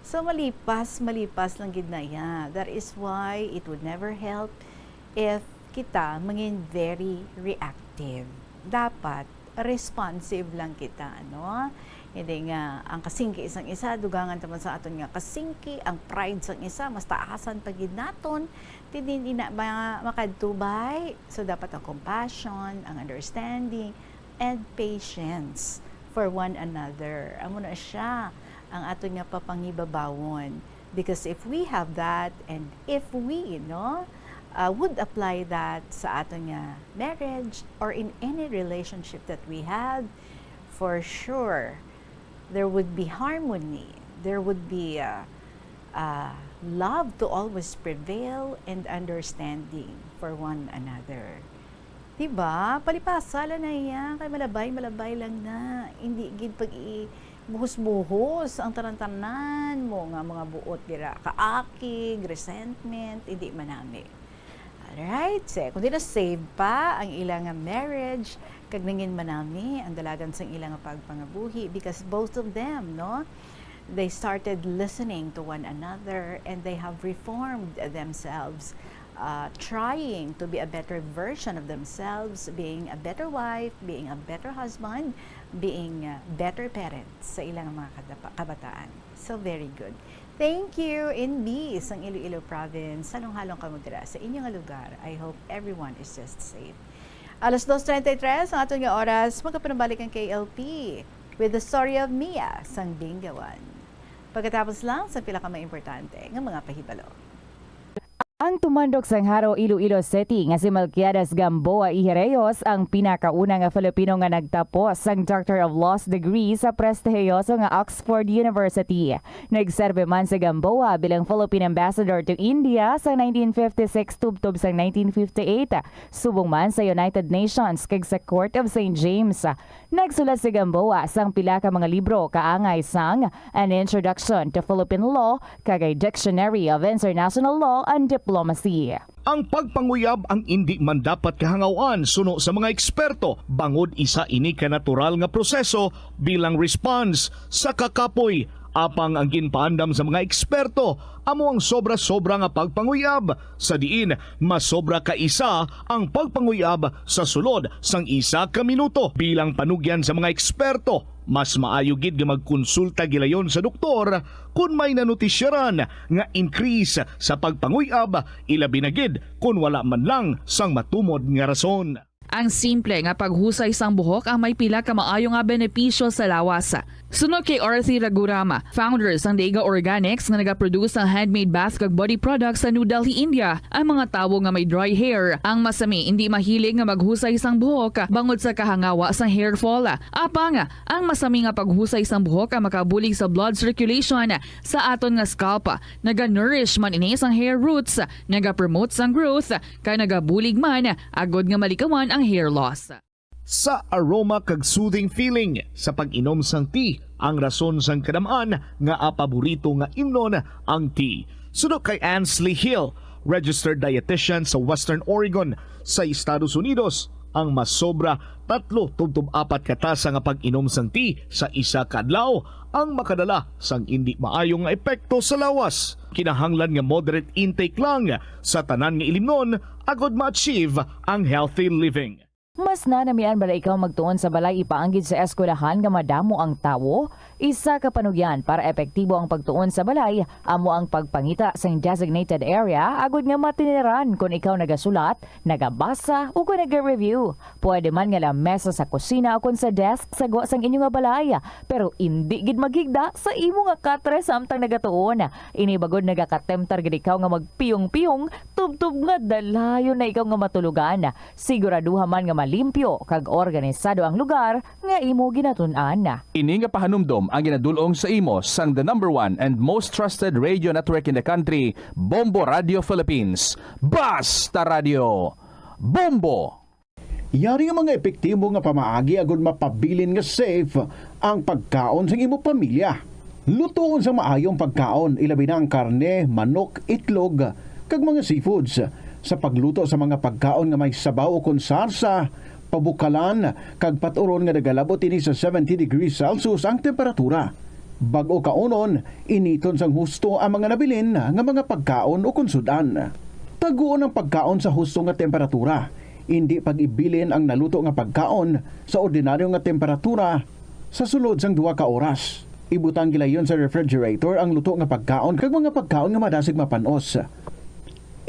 So, malipas, malipas lang gid na iya. That is why it would never help if kita mangin very reactive. Dapat responsive lang kita, no? Hindi nga ang kasingki sang isa, dugangan ta man sa aton nga kasingki, ang pride sang isa, mas taasan pa gid naton, ti di na ma-, makadto bay. So, dapat ang compassion, ang understanding, and patience for one another. Amo na siya ang aton nga papangibabawon. Because if we have that, and if we, no, I would apply that sa aton nga marriage or in any relationship that we had. For sure, there would be harmony. There would be, uh, uh, love to always prevail and understanding for one another. Diba? Palipasa lang na iya. Kay malabay, malabay lang na. Hindi gid pag-i-, buhos-buhos ang tanan-tanan mo nga mga buot dira. Kaakig, resentment, hindi manami. Alright? So, kung di na save pa ang ilang marriage, kag nangin manami ang dalagan sang ilang pagpangabuhi, because both of them, no? They started listening to one another and they have reformed themselves, uh, trying to be a better version of themselves, being a better wife, being a better husband, being, uh, better parents sa ilang mga kadapa-, kabataan. So, very good. Thank you, N B, sang Iloilo Province. Halong-halong kamo dira sa inyo nga lugar. I hope everyone is just safe. Alas dos treinta y tres ang aton nga oras. Magapanabalik ang K L P with the story of Mia sang Bingawan. Pagkatapos lang sa pila ka mga importante nga mga pahibalo. Ang tumandok sang Jaro, Iloilo City nga si Melquiades Gamboa Ijereyos ang pinakauna nga Filipino nga nagtapos sang Doctor of Laws degree sa prestihiyoso nga Oxford University. Nagserbe man si Gamboa bilang Philippine Ambassador to India sa nineteen fifty-six tubtob sang nineteen fifty-eight, subong man sa United Nations kag sa Court of Saint James. Nagsulat si Gamboa sang pila ka mga libro kaangay sang An Introduction to Philippine Law kag A Dictionary of International Law and Diplomacy. Ang pagpanguyab ang indi man dapat kahangaw-an suno sa mga eksperto, bangod isa ini ka natural nga proseso bilang response sa kakapoy. Apang ang ginpaandam sa mga eksperto amo ang sobra-sobra nga pagpanguyab, sa diin mas sobra ka isa ang pagpanguyab sa sulod sang isa ka minuto. Bilang panugyan sa mga eksperto, mas maayo gid nga magkonsulta gilayon sa doktor kon may nanotisyaran nga increase sa pagpanguyab, ilabi na gid kon wala man lang sang matumod nga rason. Ang simple nga paghusay sang buhok ang may pila ka maayo nga benepisyo sa lawas. Suno kay Arthi Raghuram, founder sang Daiga Organics nga nagaproduce sang handmade bath kag body products sa New Delhi, India, ang mga tawo nga may dry hair, ang masami indi mahilig nga maghusay sang buhok bangod sa kahangawa sang hair fall. Apang, ang masami nga paghusay sang buhok ang makabulig sa blood circulation sa aton nga scalp. Naga-nourish man ini sang hair roots, naga-promote sang growth, kag nagabulig man agod nga malikawan ang hair loss. Sa aroma kag soothing feeling sa pag-inom sang tea ang rason sang kadam-an nga apaborito nga imnon ang tea. Suno kay Ansley Hill, registered dietitian sa Western Oregon sa Estados Unidos, ang masobra tatlo tubtob apat ka tasa nga pag-inom sang tea sa isa ka adlaw ang makadala sang indi maayo nga epekto sa lawas. Kinahanglan nga moderate intake lang sa tanan nga ilimnon agod ma-achieve ang healthy living. Mas nanamian bala ikaw magtuon sa balay ipaanggid sa eskwelahan nga madamo ang tawo? Isa ka panugyan para epektibo ang pagtuon sa balay amo ang pagpangita sing designated area agud nga matiniran kon ikaw nagasulat, nagabasa, ukon naga-review. Pwede man nga lamesa sa kusina ukon sa desk sa gwa sang inyo nga balay, pero indi gid maghigda sa imo nga katre samtang nagatuon. Ini bangod nagakatemptar gid ikaw nga magpiyong-piyong tubtob nga dalayon na ikaw nga matulogan. Siguraduha man nga malimpyo kag organisado ang lugar nga imo ginatun-an. Ini nga pahanumdom ang ginadul-ong sa imo sang the number one and most trusted radio network in the country, Bombo Radio Philippines. Basta Radio, Bombo! Yari nga mga epektibo nga pamaagi agud mapabilin nga safe ang pagkaon sang imo pamilya. Lutoon sa maayo ang pagkaon, ilabi na ang karne, manok, itlog, kag mga seafoods. Sa pagluto sa mga pagkaon nga may sabaw ukon sarsa, pabukalan, kag pat-uron nga nagalabot ini sa seventy degrees Celsius ang temperatura. Bag-o kaunon, initon sang husto ang mga nabilin nga mga pagkaon ukon sud-an. Taguon ang pagkaon sa husto nga temperatura. Indi pag-ibilin ang naluto nga pagkaon sa ordinaryo nga temperatura sa sulod sang duha ka oras. Ibutang gilayon sa refrigerator ang luto nga pagkaon kag mga pagkaon nga madasig mapan-os.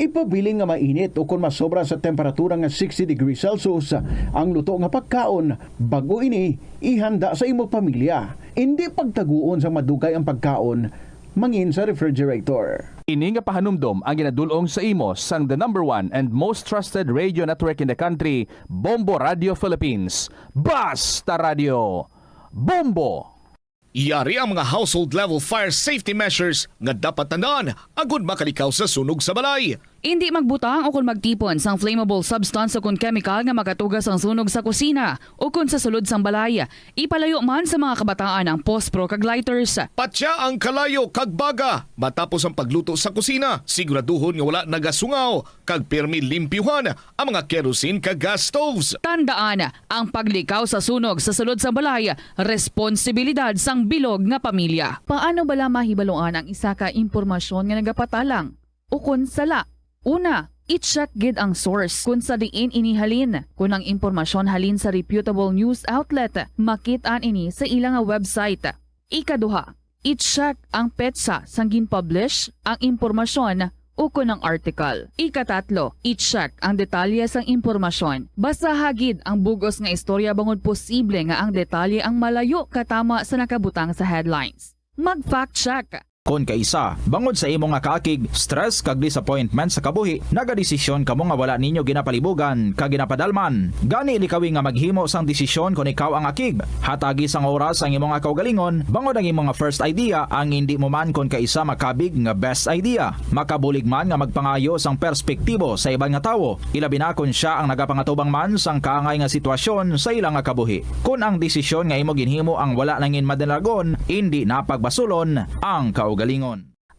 Ipabilin nga mainit ukon masobra sa temperatura nga sixty degrees Celsius ang luto nga pagkaon bag-o ini ihanda sa imo pamilya. Indi pagtaguon sang madugay ang pagkaon mangin sa refrigerator. Ini nga pahanumdom ang ginadul-ong sa imo sang the number one and most trusted radio network in the country, Bombo Radio Philippines. Basta Radio Bombo! Yari ang mga household level fire safety measures nga dapat tandaan agud makalikaw sa sunog sa balay. Indi magbutang o kon magtipon sang flammable substance o kon chemical nga makatuga sang sunog sa kusina o kon sa sulod sang balay. Ipalayo man sa mga kabataan ang pospro kag lighters. Patya ang kalayo kag baga matapos ang pagluto sa kusina. Siguraduhon nga wala nagasungaw kag pirmi limpyuhan ang mga kerosene kag gas stoves. Tandaan, ang paglikaw sa sunog sa sulod sang balay, responsibilidad sang bilog nga pamilya. Paano bala mahibaluan ang isa ka impormasyon nga nagapatalang ukon sala? Una, i-check gid ang source kon sa diin ini halin. Kon ang impormasyon halin sa reputable news outlet, makit-an ini sa ila nga website. Ikaduha, i-check ang petsa sang gin-publish ang impormasyon ukon ang article. Ikatatlo, i-check ang detalye sang impormasyon. Basaha gid ang bug-os nga istorya bangod posible nga ang detalye ang malayo katama sa nakabutang sa headlines. Mag-fact check. Kon kaisa, bangod sa imo nga kaakig, stress kag disappointment sa kabuhi, nagadesisyon kamo nga wala ninyo ginapalibugan kag ginapadalman. Gani, likawi nga maghimo sang desisyon kon ikaw ang akig. Hatagi sang oras ang imo nga kaugalingon, bangod ang imo nga first idea ang indi mo man kon kaisa makabig nga best idea. Makabulig man nga magpangayo sang perspektibo sa iban nga tawo, ilabi na kon sia ang nagapangatubang man sang kaangay nga sitwasyon sa ila nga kabuhi. Kon ang desisyon nga imo ginhimo ang wala nangin madalagon, indi na pagbasulon ang kaugalingon.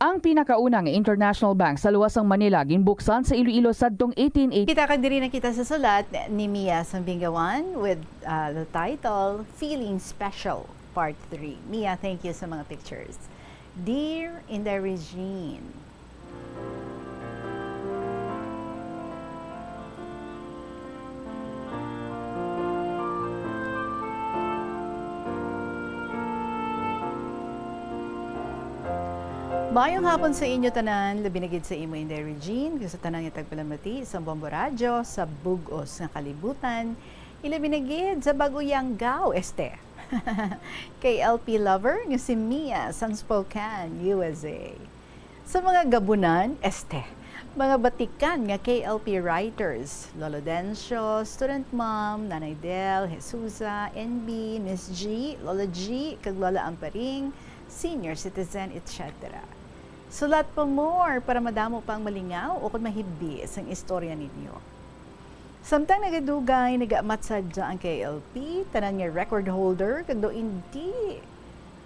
Ang pinakauna nga international bank sa luwas sang Manila ginbuksan sa Iloilo sadtong eighteen eighty. Kita kag diri na kita sa sulat ni Mia Sambingawan with, uh, the title Feeling Special, Part three. Mia, thank you sa mga pictures. Dear Inday Regine, Maayong hapon sa inyo tanan, labi na gid sa imo, Inday Regine, kag sa tanan nga tagpalamati sa Bombo Radyo sa bug-os nga kalibutan, ilabi na gid sa bag-o yanggaw, este. K L P lover nga si Mia sang Spokane, U S A. Sa mga gabunan, este, mga batikan nga K L P writers, Lolo Dencio, student mom, Nanay Del, Jesusa, N B, Miss G, Lola G, kag Lola Amparing, senior citizen, et cetera. Sulat pa more para madamo pa ang malingaw o kon mahibis ang istorya ninyo. Samtang nagadugay, nagaamat sadya ang K L P, tanan nga record holder, kag daw indi,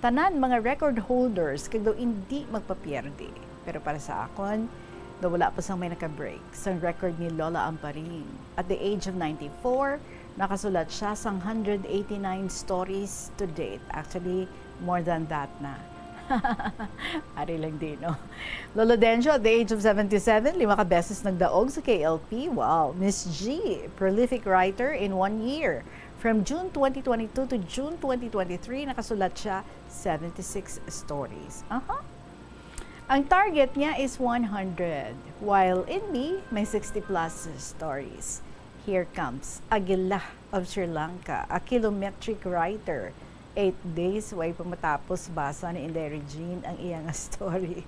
tanan mga record holders, kag daw indi magpapierde. Pero para sa akon, daw wala pa sang may naka-break sang record ni Lola Amparing. At the age of ninety-four, nakasulat siya sang hundred eighty-nine stories to date. Actually, more than that na. Ari lang din, no? Lolo Dencio, at the age of seventy-seven, lima ka beses nagdaog sa K L P. Wow. Miss G, prolific writer in one year. From June twenty twenty-two to June twenty twenty-three, nakasulat siya seventy-six stories. Aha. Ang target niya is one hundred, while in me, may sixty plus stories. Here comes Aguila of Sri Lanka, a kilometric writer. Eight days, way pa matapos basa ni Inday Regine ang iya nga story.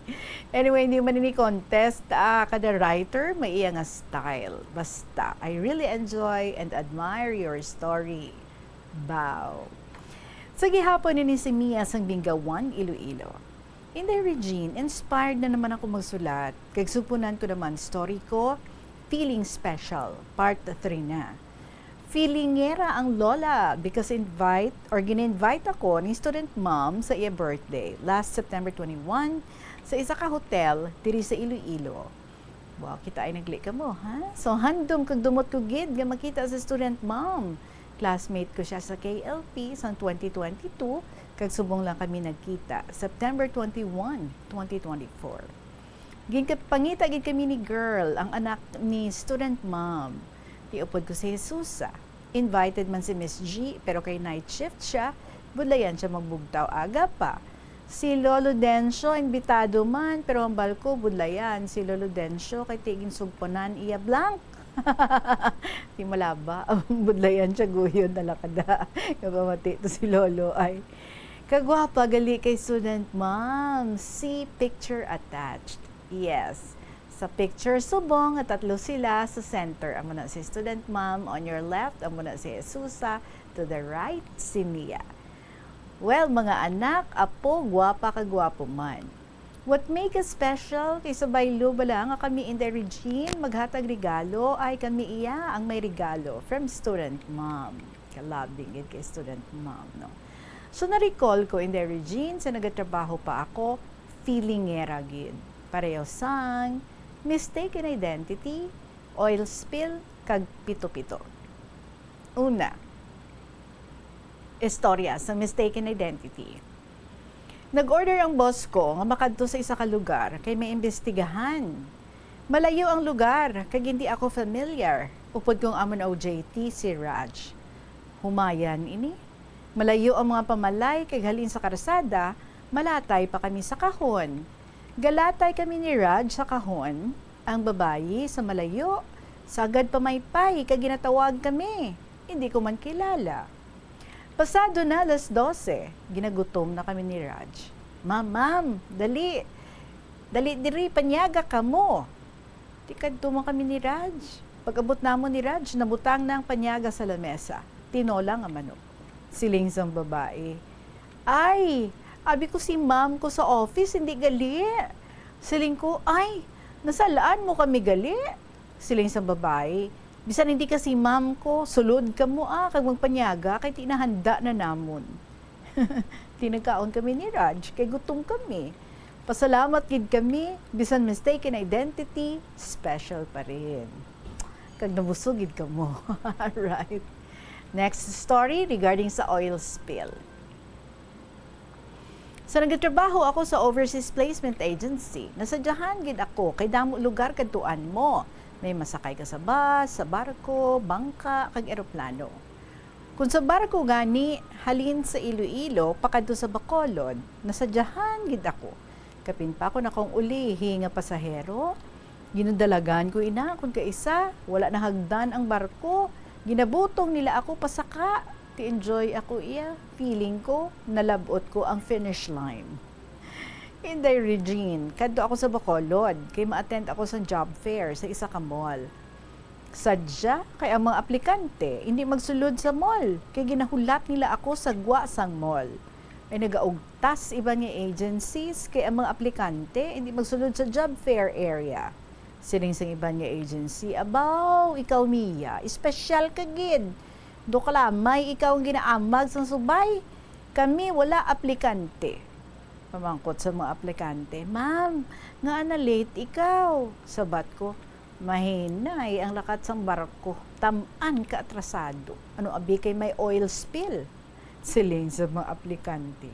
Anyway, hindi man ini contest, ah, kada writer may iya nga style. Basta, I really enjoy and admire your story. Bow. Sa gihapon ini si Mia sang Bingawan, Iloilo. Inday Regine, inspired na naman ako magsulat, kag sugpunan ko naman story ko, Feeling Special, Part three na. Feelingera ang lola because invite or gin-invite ako ni student mom sa iya birthday last September twenty-one sa isa ka hotel diri sa Iloilo. Wow, kita ay nagli kamo, ha? So, handom kag dumot ko gid nga makita sa student mom. Classmate ko siya sa K L P sang twenty twenty-two, kag subong lang kami nagkita, September twenty-one, twenty twenty-four. Ginkapangita gid kami ni girl, ang anak ni student mom. Tiupod ko si Jesusa. Invited man si Miss G, pero kay night shift siya, budlayan siya magbugtaw aga pa. Si Lolo Dencio, imbitado man, pero ang balko, budlayan si Lolo Dencio, kay ti ginsugponan iya blank. Ti malaba, ang budlayan siya, guyon na lang kada. Kapamati to si Lolo, ay. Kagwapa, gali kay student mom. See picture attached. Yes. Sa picture subong nga tatlo sila, sa center amo na si student mom, on your left amo na si Jesusa, to the right si Mia. Well, mga anak, apo, gwapa ka gwapo man. What make us special kay sa baylo bala nga kami Inday Regine maghatag regalo, ay kami iya ang may regalo from student mom. Kalabing gid kay student mom, no? So, na-recall ko, Inday Regine, sa nagatrabaho pa ako, feelingera gid. Pareho sang mistaken identity, oil spill, kag pito-pito. Una, istorya sa mistaken identity. Nag-order ang boss ko nga makadto sa isa ka lugar kay may imbestigahan. Malayo ang lugar kag hindi ako familiar, upod kong amo na O J T si Raj. Humayan ini. Malayo ang mga pamalay kag halin sa karsada, malatay pa kami sa kahon. Galatay kami ni Raj sa kahon, ang babayi sa malayo, sagad pamaypay kag ginatawag kami. Hindi ko man kilala. Pasado na alas dose, ginagutom na kami ni Raj. "Ma'am, ma'am, dali. Dali diri, panyaga kamo." Tikadto man kami ni Raj. Pag-abot namon ni Raj, nabutang na ang panyaga sa lamesa. Tinola nga manok. Siling sang babayi, "Ay, abi ko si ma'am ko sa office, hindi gali." Siling ko, "Ay, nasalaan mo kami gali." Siling sang babayi, "Bisan hindi ka si ma'am ko, sulod kamo, ah, kag magpanyaga kay tinahanda na namon." Di nagkaon kami ni Raj kay gutom kami. Pasalamat gid kami, bisan mistaken identity, special pa rin. Kag nabusog gid kamo. Right. Next story regarding sa oil spill. Sa nagatrabaho ako sa Overseas Placement Agency, nasadyahan gid ako kay damo lugar kadtuan mo. May masakay ka sa bus, sa barko, bangka, kag eroplano. Kung sa barko gani, halin sa Iloilo pakadto sa Bacolod, nasadyahan gid ako. Kapin pa kon akong ulihi nga pasahero, ginadalagan ko ina kon kaisa, wala na hagdan ang barko. Ginabutong nila ako pasaka. Ti-enjoy ako iya. Feeling ko, nalab-ot ko ang finish line. Inday Regine, kadto ako sa Bacolod, kay ma-attend ako sa job fair sa isa ka mall. Sadya kay ang mga aplikante hindi magsulod sa mall, kay ginahulat nila ako sa gwa sang mall. Ay nagaugtas iban nga agencies, kay ang mga aplikante hindi magsulod sa job fair area. Siling sang iban nga agency, "Abaw, ikaw, Mia, espesyal ka gid. Daw kalamay ikaw ang ginaamag sang subay. Kami wala aplikante." Pamangkot sa mga aplikante, "Ma'am, ngaa na-late ikaw?" Sabat ko, "Mahinay ang lakat sang barko. Tam-an ka atrasado. Ano abi kay may oil spill?" Siling sa mga aplikante.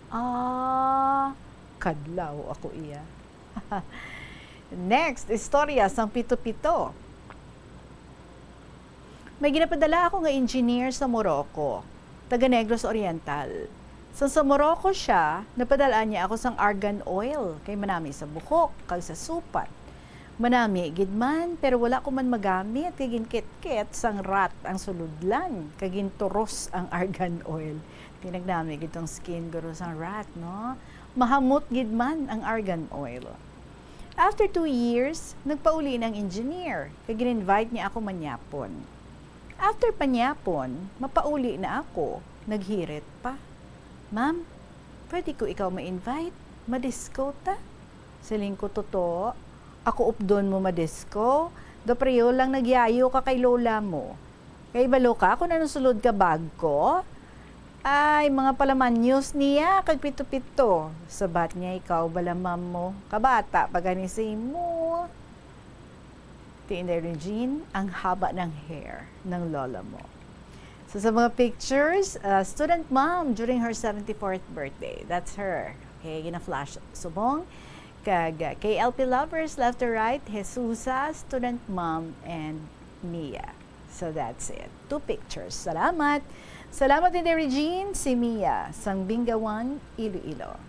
Ah, kadlaw ako iya. Next, istorya sang pito-pito. May ginapadala ako nga engineer sa Morocco, taga Negros Oriental. Sa, sa Morocco siya, napadala niya ako sang argan oil kay manami sa buhok kag sa supat. Manami gid man, pero wala ko man magamit kay ginkitkit sang rat ang sulodlan kag ginturos ang argan oil. Tinagnami gid tong skin guro sang rat, no? Mahamot gid man ang argan oil. After two years, nagpauli na ang engineer, kag gin-invite niya ako manyapon. After panyapon, mapauli na ako, naghirit pa. "Ma'am, pwede ko ikaw ma-invite? Madisco ta?" Siling ko, "Toto, ako updon mo madisco? Daw pareho lang nagyayo ka kay lola mo. Kay balo ka kung ano sulod ka bag ko? Ay, mga palamanyos niya kag pito-pito. Sabat niya, ikaw bala, ma'am mo? Kabata pa gani sa imo." Ti Inday Regine, ang haba ng hair ng lola mo. So, sa mga pictures, uh, student mom during her seventy-fourth birthday. That's her. Okay, gina-flash subong. Kag, uh, K L P lovers, left to right, Jesusa, student mom, and Mia. So, that's it. Two pictures. Salamat. Salamat, Inday Regine. Si Mia, sang Bingawan, Iloilo.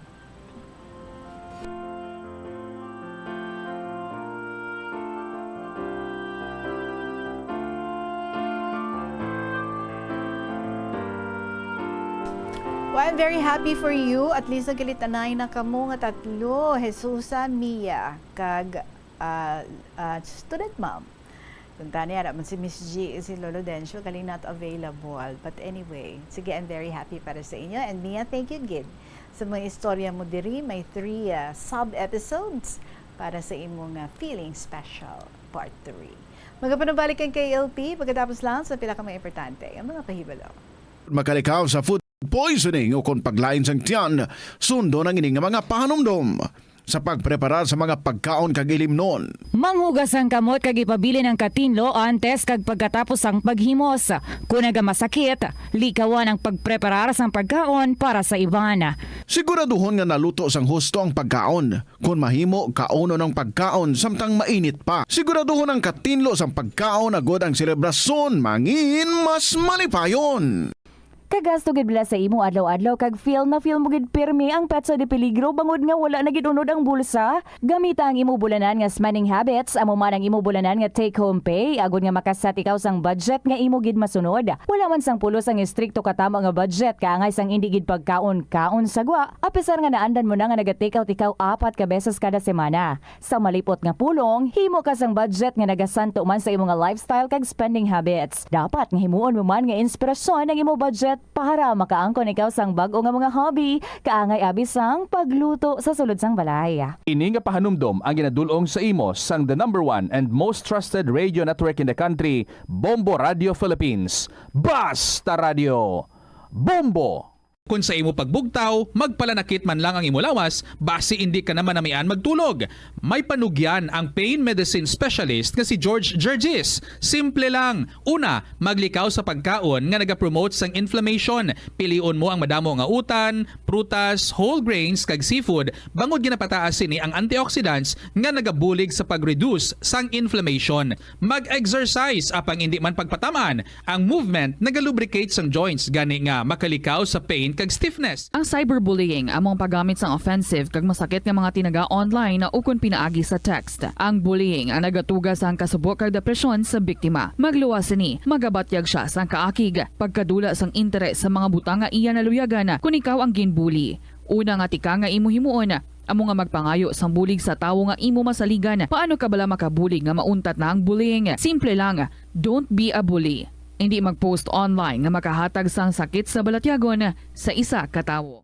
Well, I'm very happy for you. At least nagkalitanay na kamo nga tatlo, Jesusa, Mia, kag, ah, ah, student mom. Kung tani, ara man si Miss G, si Lolo Dencio, galing not available. But anyway, sige, I'm very happy para sa inyo. And Mia, thank you gid sa mga istorya mo diri. May three, ah, sub-episodes para sa imong, ah, Feeling Special Part three. Magapanubalik ang K L P pagkatapos lang sa pila ka mga importante nga mga pahibalo. Makalikaw sa food poisoning o kon paglain sang tiyan, sundon ang ini nga mga pahanumdom sa pagpreparar sa mga pagkaon kag ilimnon. Manghugas ang kamot kag ipabilin ang katinlo antes kag pagkatapos sang paghimos. Kon nagamasakit, likawan ang pagpreparar sang pagkaon para sa iban. Siguraduhon nga naluto sang husto ang pagkaon. Kon mahimo, kaunon ang pagkaon samtang mainit pa. Siguraduhon ang katinlo sang pagkaon agod ang selebrasyon mangin mas malipayon. Kagasto gid bala sa imo adlaw-adlaw kag feel na feel mo gid pirmi ang petsa de peligro bangod nga wala na gid unod ang bulsa? Gamita ang imo bulanan nga spending habits, amo man ang imo bulanan nga take-home pay, agod nga makaset ikaw sang budget nga imo gid masunod. Wala man sang pulos ang estrikto katamo nga budget kaangay sang indi gid pagkaon-kaon sa gwa, apisar nga naandan mo na nga naga-take out ikaw apat ka beses kada semana. Sa malipot nga pulong, himo ka sang budget nga nagasanto man sa imo nga lifestyle kag spending habits. Dapat nga himuon mo man nga inspirasyon ang imo budget para makaangkon ikaw sang bag-o nga mga hobby, kaangay abi sang pagluto sa sulod sang balay. Ini nga pahanumdom ang ginadul-ong sa imo sang the number one and most trusted radio network in the country, Bombo Radio Philippines. Basta Radio! Bombo! Kon sa imo pagbugtaw, magpalanakit man lang ang imo lawas, basi indi ka na manamian magtulog. May panugyan ang pain medicine specialist nga si George Gergis. Simple lang. Una, maglikaw sa pagkaon nga nagapromote sang inflammation. Pilion mo ang madamo nga utan, prutas, whole grains, kag seafood, bangod ginapataas sini ang antioxidants nga nagabulig sa pag-reduce sang inflammation. Mag-exercise, apang indi man pagpataman. Ang movement nagalubricate sang joints, gani nga makalikaw sa pain kag stiffness. Ang cyberbullying amo ang paggamit sang offensive kag masakit nga mga tinaga online ukon pinaagi sa text. Ang bullying ang nagatuga sang kasubo kag depresyon sa biktima. Magluwas sini, magabatyag sia sang kaakig, pagkadula sang interes sa mga butang nga iya naluyagan kon ikaw ang ginbully. Una nga tikang nga imo himuon, amo nga magpangayo sang bulig sa tawo nga imo masaligan. Paano ka bala makabulig nga mauntat na ang bullying? Simple lang, don't be a bully. Indi mag-post online nga makahatag sang sakit sa balatyagon sa isa ka tawo.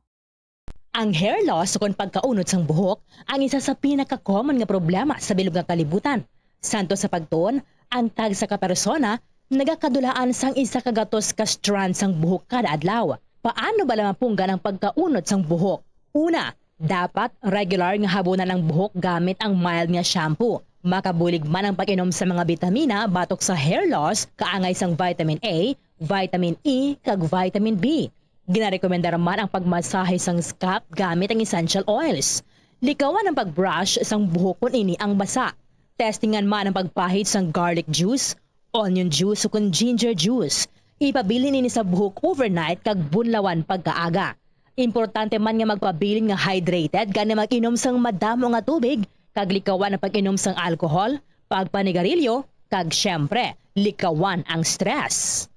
Ang hair loss ukon pagkaunod sang buhok ang isa sa pinaka-common nga problema sa bilog nga kalibutan. Santo sa pagtuon, ang tagsa ka persona nagakadulaan sang isa ka gatos ka strand sang buhok kada adlaw. Paano bala mapunggan ang pagkaunod sang buhok? Una, dapat regular nga habunan ang buhok gamit ang mild nga shampoo. Makabulig man ang pag-inom sa mga bitamina batok sa hair loss, kaangay sang vitamin A, vitamin E, kag vitamin B. Ginarekomendar man ang pagmasahe sang scalp gamit ang essential oils. Likawan ang pag-brush sang buhok kon ini ang basa. Testingan man ang pagpahid sang garlic juice, onion juice, ukon ginger juice. Ipabilin ini sa buhok overnight kag bunlawan pagkaaga. Importante man nga magpabilin nga hydrated, gani mag-inom sang madamo nga tubig, kag likawan ang pag-inom sang alcohol, pagpanigarilyo, kag, siyempre, likawan ang stress.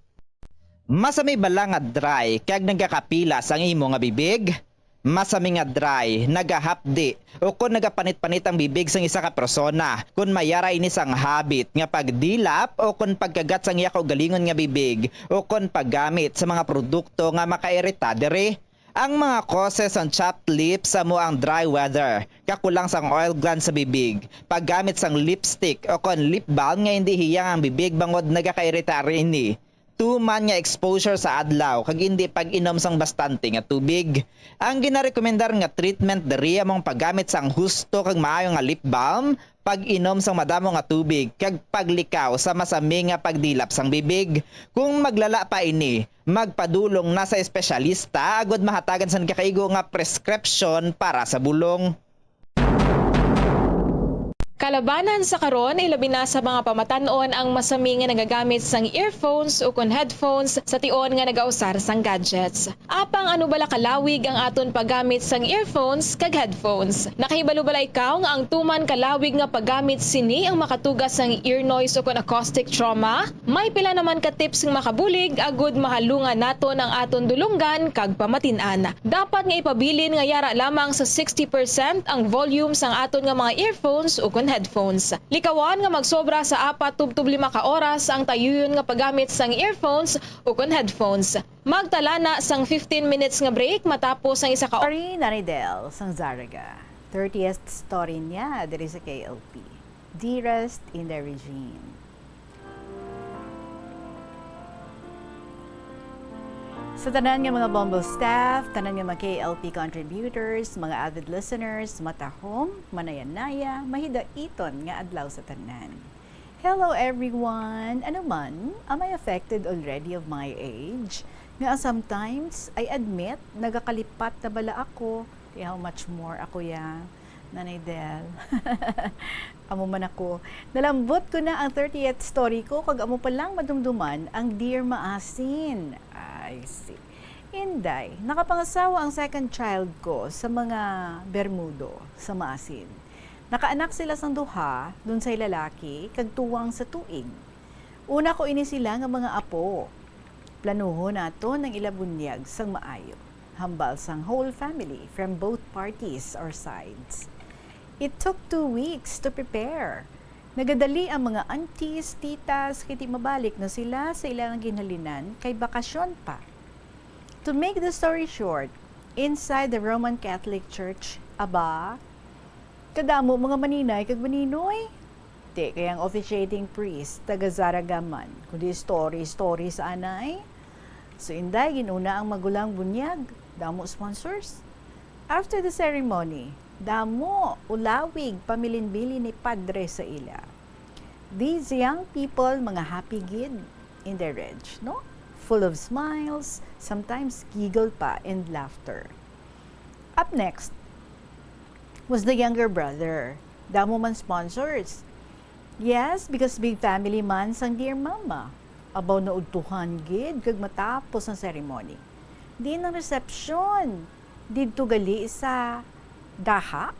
Masami bala nga dry kag nagakapilas ang imo nga bibig? Masami nga dry, nagahapdi, ukon nagapanit-panit ang bibig sang isa ka persona kon may ara ini sang habit nga pagdilap ukon pagkagat sang iya kaugalingon nga bibig ukon paggamit sa mga produkto nga makairita diri. Ang mga causes sang chapped lips amo ang dry weather, kakulang sang oil glands sa bibig, paggamit sang lipstick ukon lip balm nga indi hiyang ang bibig bangod nagakairita ini, tuman nga exposure sa adlaw kag indi pag-inom sang bastante nga tubig. Ang ginarekomendar nga treatment diri amo ang paggamit sang husto kag maayo nga lip balm, pag-inom sang madamo nga tubig, kag paglikaw sa masami nga pagdilap sang bibig. Kung maglala pa ini, magpadulong na sa espesyalista agod mahatagan sang gakaigo nga prescription para sa bulong. Kalabanan sa karon, ilabi na sa mga pamatan-on ang masami nga nagagamit sang earphones ukon headphones sa tion nga nagausar sang gadgets. Apang ano bala kalawig ang aton paggamit sang earphones kag headphones? Nakahibalo bala ikaw nga ang tuman kalawig nga paggamit sini ang makatuga sang ear noise ukon acoustic trauma? May pila naman ka tips nga makabulig agud mahalungan naton ang aton dulonggan kag pamatin-an. Dapat nga ipabilin nga yara lamang sa sixty percent ang volume sang aton nga mga earphones ukon headphones. Likawan nga magsobra sa apat tubtob lima ka oras ang tayuyon nga paggamit sang earphones ukon headphones. Magtala na sang fifteen minutes nga break matapos ang isa ka Story ni Nanay Del sang Zarraga. Thirtieth story niya diri sa K L P. Dearest Inday Regine. Sa tanan nga mga Bumble staff, tanan nga mga K L P contributors, mga avid listeners, matahom, manayanaya, mahidaiton nga adlaw sa tanan. Hello everyone! Ano man, am I affected already of my age? Nga sometimes, I admit, nagakalipat na bala ako. Kaya how much more ako ya, Nanay Del? Amo man ako. Nalambot ko na ang thirtieth story ko, kag amo pa lang madumduman ang Dear Maasin. I see. Inday, nakapangasawa ang second child ko sa mga Bermudo, sa Maasin. Nakaanak sila sang duha, lunsay lalaki, kag tuwang sa tuig. Una ko ini sila nga mga apo. Planuhon naton ang ila bunyag sang maayo, hambal sang whole family from both parties or sides. It took two weeks to prepare. Nagadali ang mga aunties, titas, kay di mabalik na sila sa ilang ginhalinan kay bakasyon pa. To make the story short, inside the Roman Catholic Church, aba, kadamo mga maninay kag maninoy. Di kay ang officiating priest, taga Zarraga man, kundi story-story sa anay. So, Inday, ginuna ang magulang bunyag, damo sponsors. After the ceremony, damo, ulawig, pamilinbilin ni padre sa ila. These young people, mga happy gid in their age, no? Full of smiles, sometimes giggle pa and laughter. Up next was the younger brother. Damo man sponsors. Yes, because big family man sang dear mama. Abaw, naudtuhan gid kag matapos ang ceremony. Diin ang reception? Didto gali sa Daha?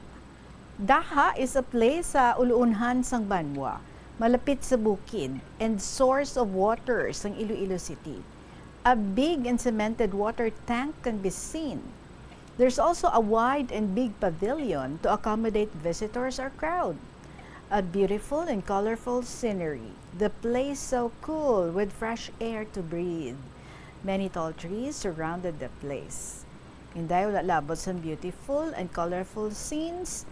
Daha is a place sa uluunhan sang banwa, malapit sa bukid, and source of water sang Iloilo City. A big and cemented water tank can be seen. There's also a wide and big pavilion to accommodate visitors or crowd. A beautiful and colorful scenery. The place so cool with fresh air to breathe. Many tall trees surrounded the place. Inday, wala labot sang beautiful and colorful scenes.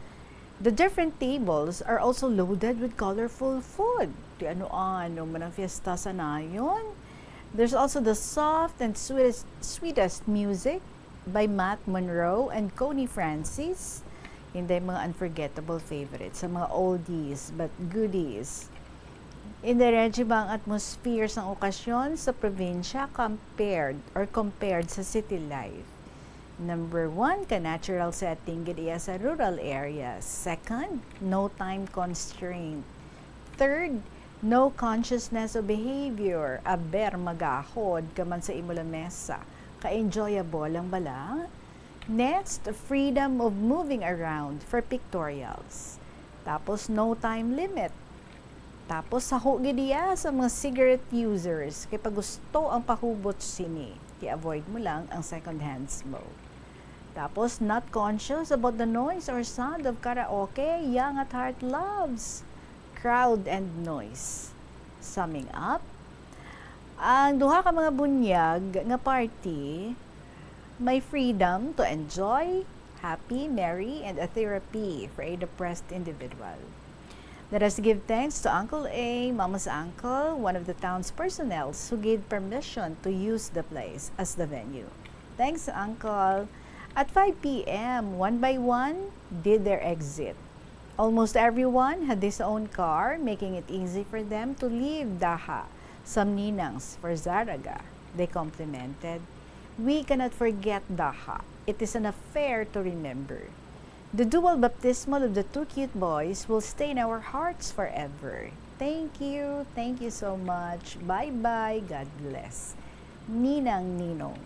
The different tables are also loaded with colorful food. Di ano-ano man ang fiesta sa nayon. There's also the soft and sweetest, sweetest music by Matt Monroe and Connie Francis. Inday, mga unforgettable favorites, sa mga oldies but goodies. Inday, Reggie, ba ang atmosphere sang okasyon sa probinsya compared or compared sa city life? Number one, ka natural setting gid iya sa rural areas. Second, no time constraint. Third, no consciousness of behavior. Aber, magahod ka man sa imo lamesa. Ka-enjoyable lang bala. Next, freedom of moving around for pictorials. Tapos, no time limit. Tapos, saho gid iya sa mga cigarette users, kay pag gusto ang pahubot sini, i-avoid mo lang ang secondhand smoke. Tapos, not conscious about the noise or sound of karaoke, young at heart loves crowd and noise. Summing up, ang duha ka mga bunyag nga party may freedom to enjoy, happy, merry, and a therapy for a depressed individual. Let us give thanks to Uncle A, Mama's uncle, one of the town's personnel who gave permission to use the place as the venue. Thanks, Uncle. At five p.m., one by one did their exit. Almost everyone had his own car, making it easy for them to leave Daha. Some ninangs for Zarraga, they complimented. We cannot forget Daha. It is an affair to remember. The dual baptismal of the two cute boys will stay in our hearts forever. Thank you, thank you so much. Bye-bye, God bless. Ninang Ninong.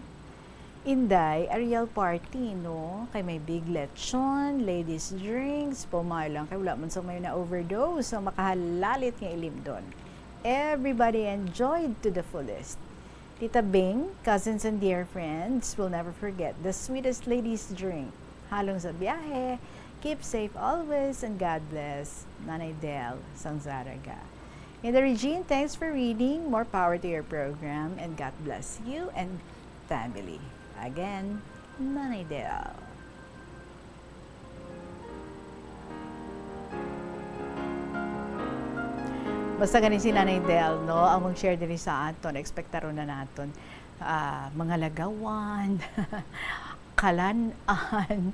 Inday, a real party, no? Kay may big lechon, ladies drinks, pumay lang kay wala man sa may na-overdose, so makahalalit nga ilimdon. Everybody enjoyed to the fullest. Tita Bing, cousins and dear friends will never forget the sweetest ladies drink. Halong sa biyahe, keep safe always and God bless. Nanay Del, sang Zaraga. Inday Regine, thanks for reading. More power to your program and God bless you and family. Again, Nanay Del. Basta gani si Nanay Del, no, ang mag-share diri sa aton, ekspektaron na naton, ah, mga lagawan, kalan-an,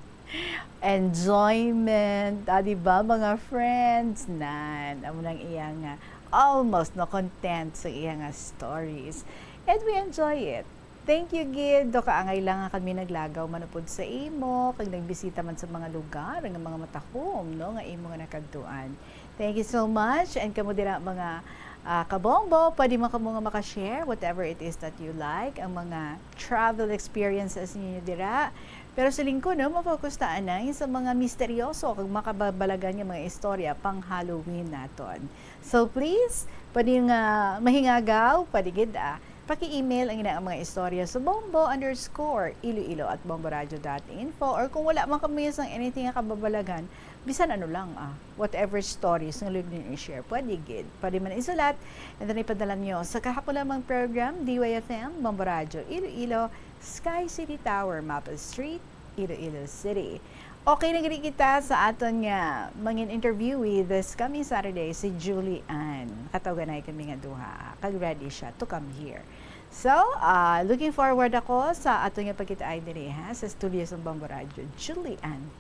enjoyment, ah, di ba, mga friends, nan, amo nang iya nga, almost, no, content sa iya nga stories. And we enjoy it. Thank you gid, do kaangay lang nga kami naglagaw man upod sa imo, kag nagbisita man sa mga lugar nga mga matahom, no, nga imo nga nakadtuan. Thank you so much, and kamo dira mga, ah, kabombo, pwede man kamo nga makashare whatever it is that you like, ang mga travel experiences ninyo dira. Pero siling ko, no, mafocus ta anay sa mga misteryoso kag makababalagan nga mga istorya pang Halloween naton. So please, pwede nga mahingagaw, pwede gid, ah, paki-email ang inang mga istorya sa bombo underscore iloilo at bomboradio dot info, or kung wala man kamo sang anything nga kababalagan, bisan ano lang, ah, whatever stories nga luyag ninyo i-share, pwede gid. Pwede man isulat, and then ipadala nyo sa kahapon lamang program, D Y F M, Bombo Radio, Iloilo, Sky City Tower, Maple Street, Iloilo City. Okay na gani kita sa aton nga mangin interviewee this coming Saturday, si Julie Ann. Katawganay kami nga duha, kag ready siya to come here. So, ah, looking forward ako sa aton nga pagkitaay diri, ha, sa studio sa Bombo Radio, Julie Ann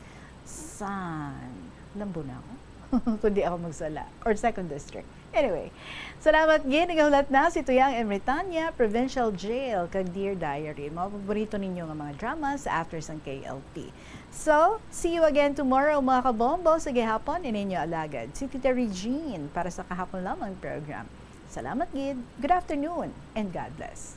San Lambunao, kung di ako magsala, or Second District. Anyway, salamat gid. Nagahulat na si Tuyang Emritania, Provincial Jail, kag Dear Diary. Mga paborito ninyo nga mga drama sa after sang K L P. So, see you again tomorrow, mga kabombo. Sa gihapon, ininyo alagad, si Tita Regine para sa kahapon lamang program. Salamat gid. Good afternoon and God bless.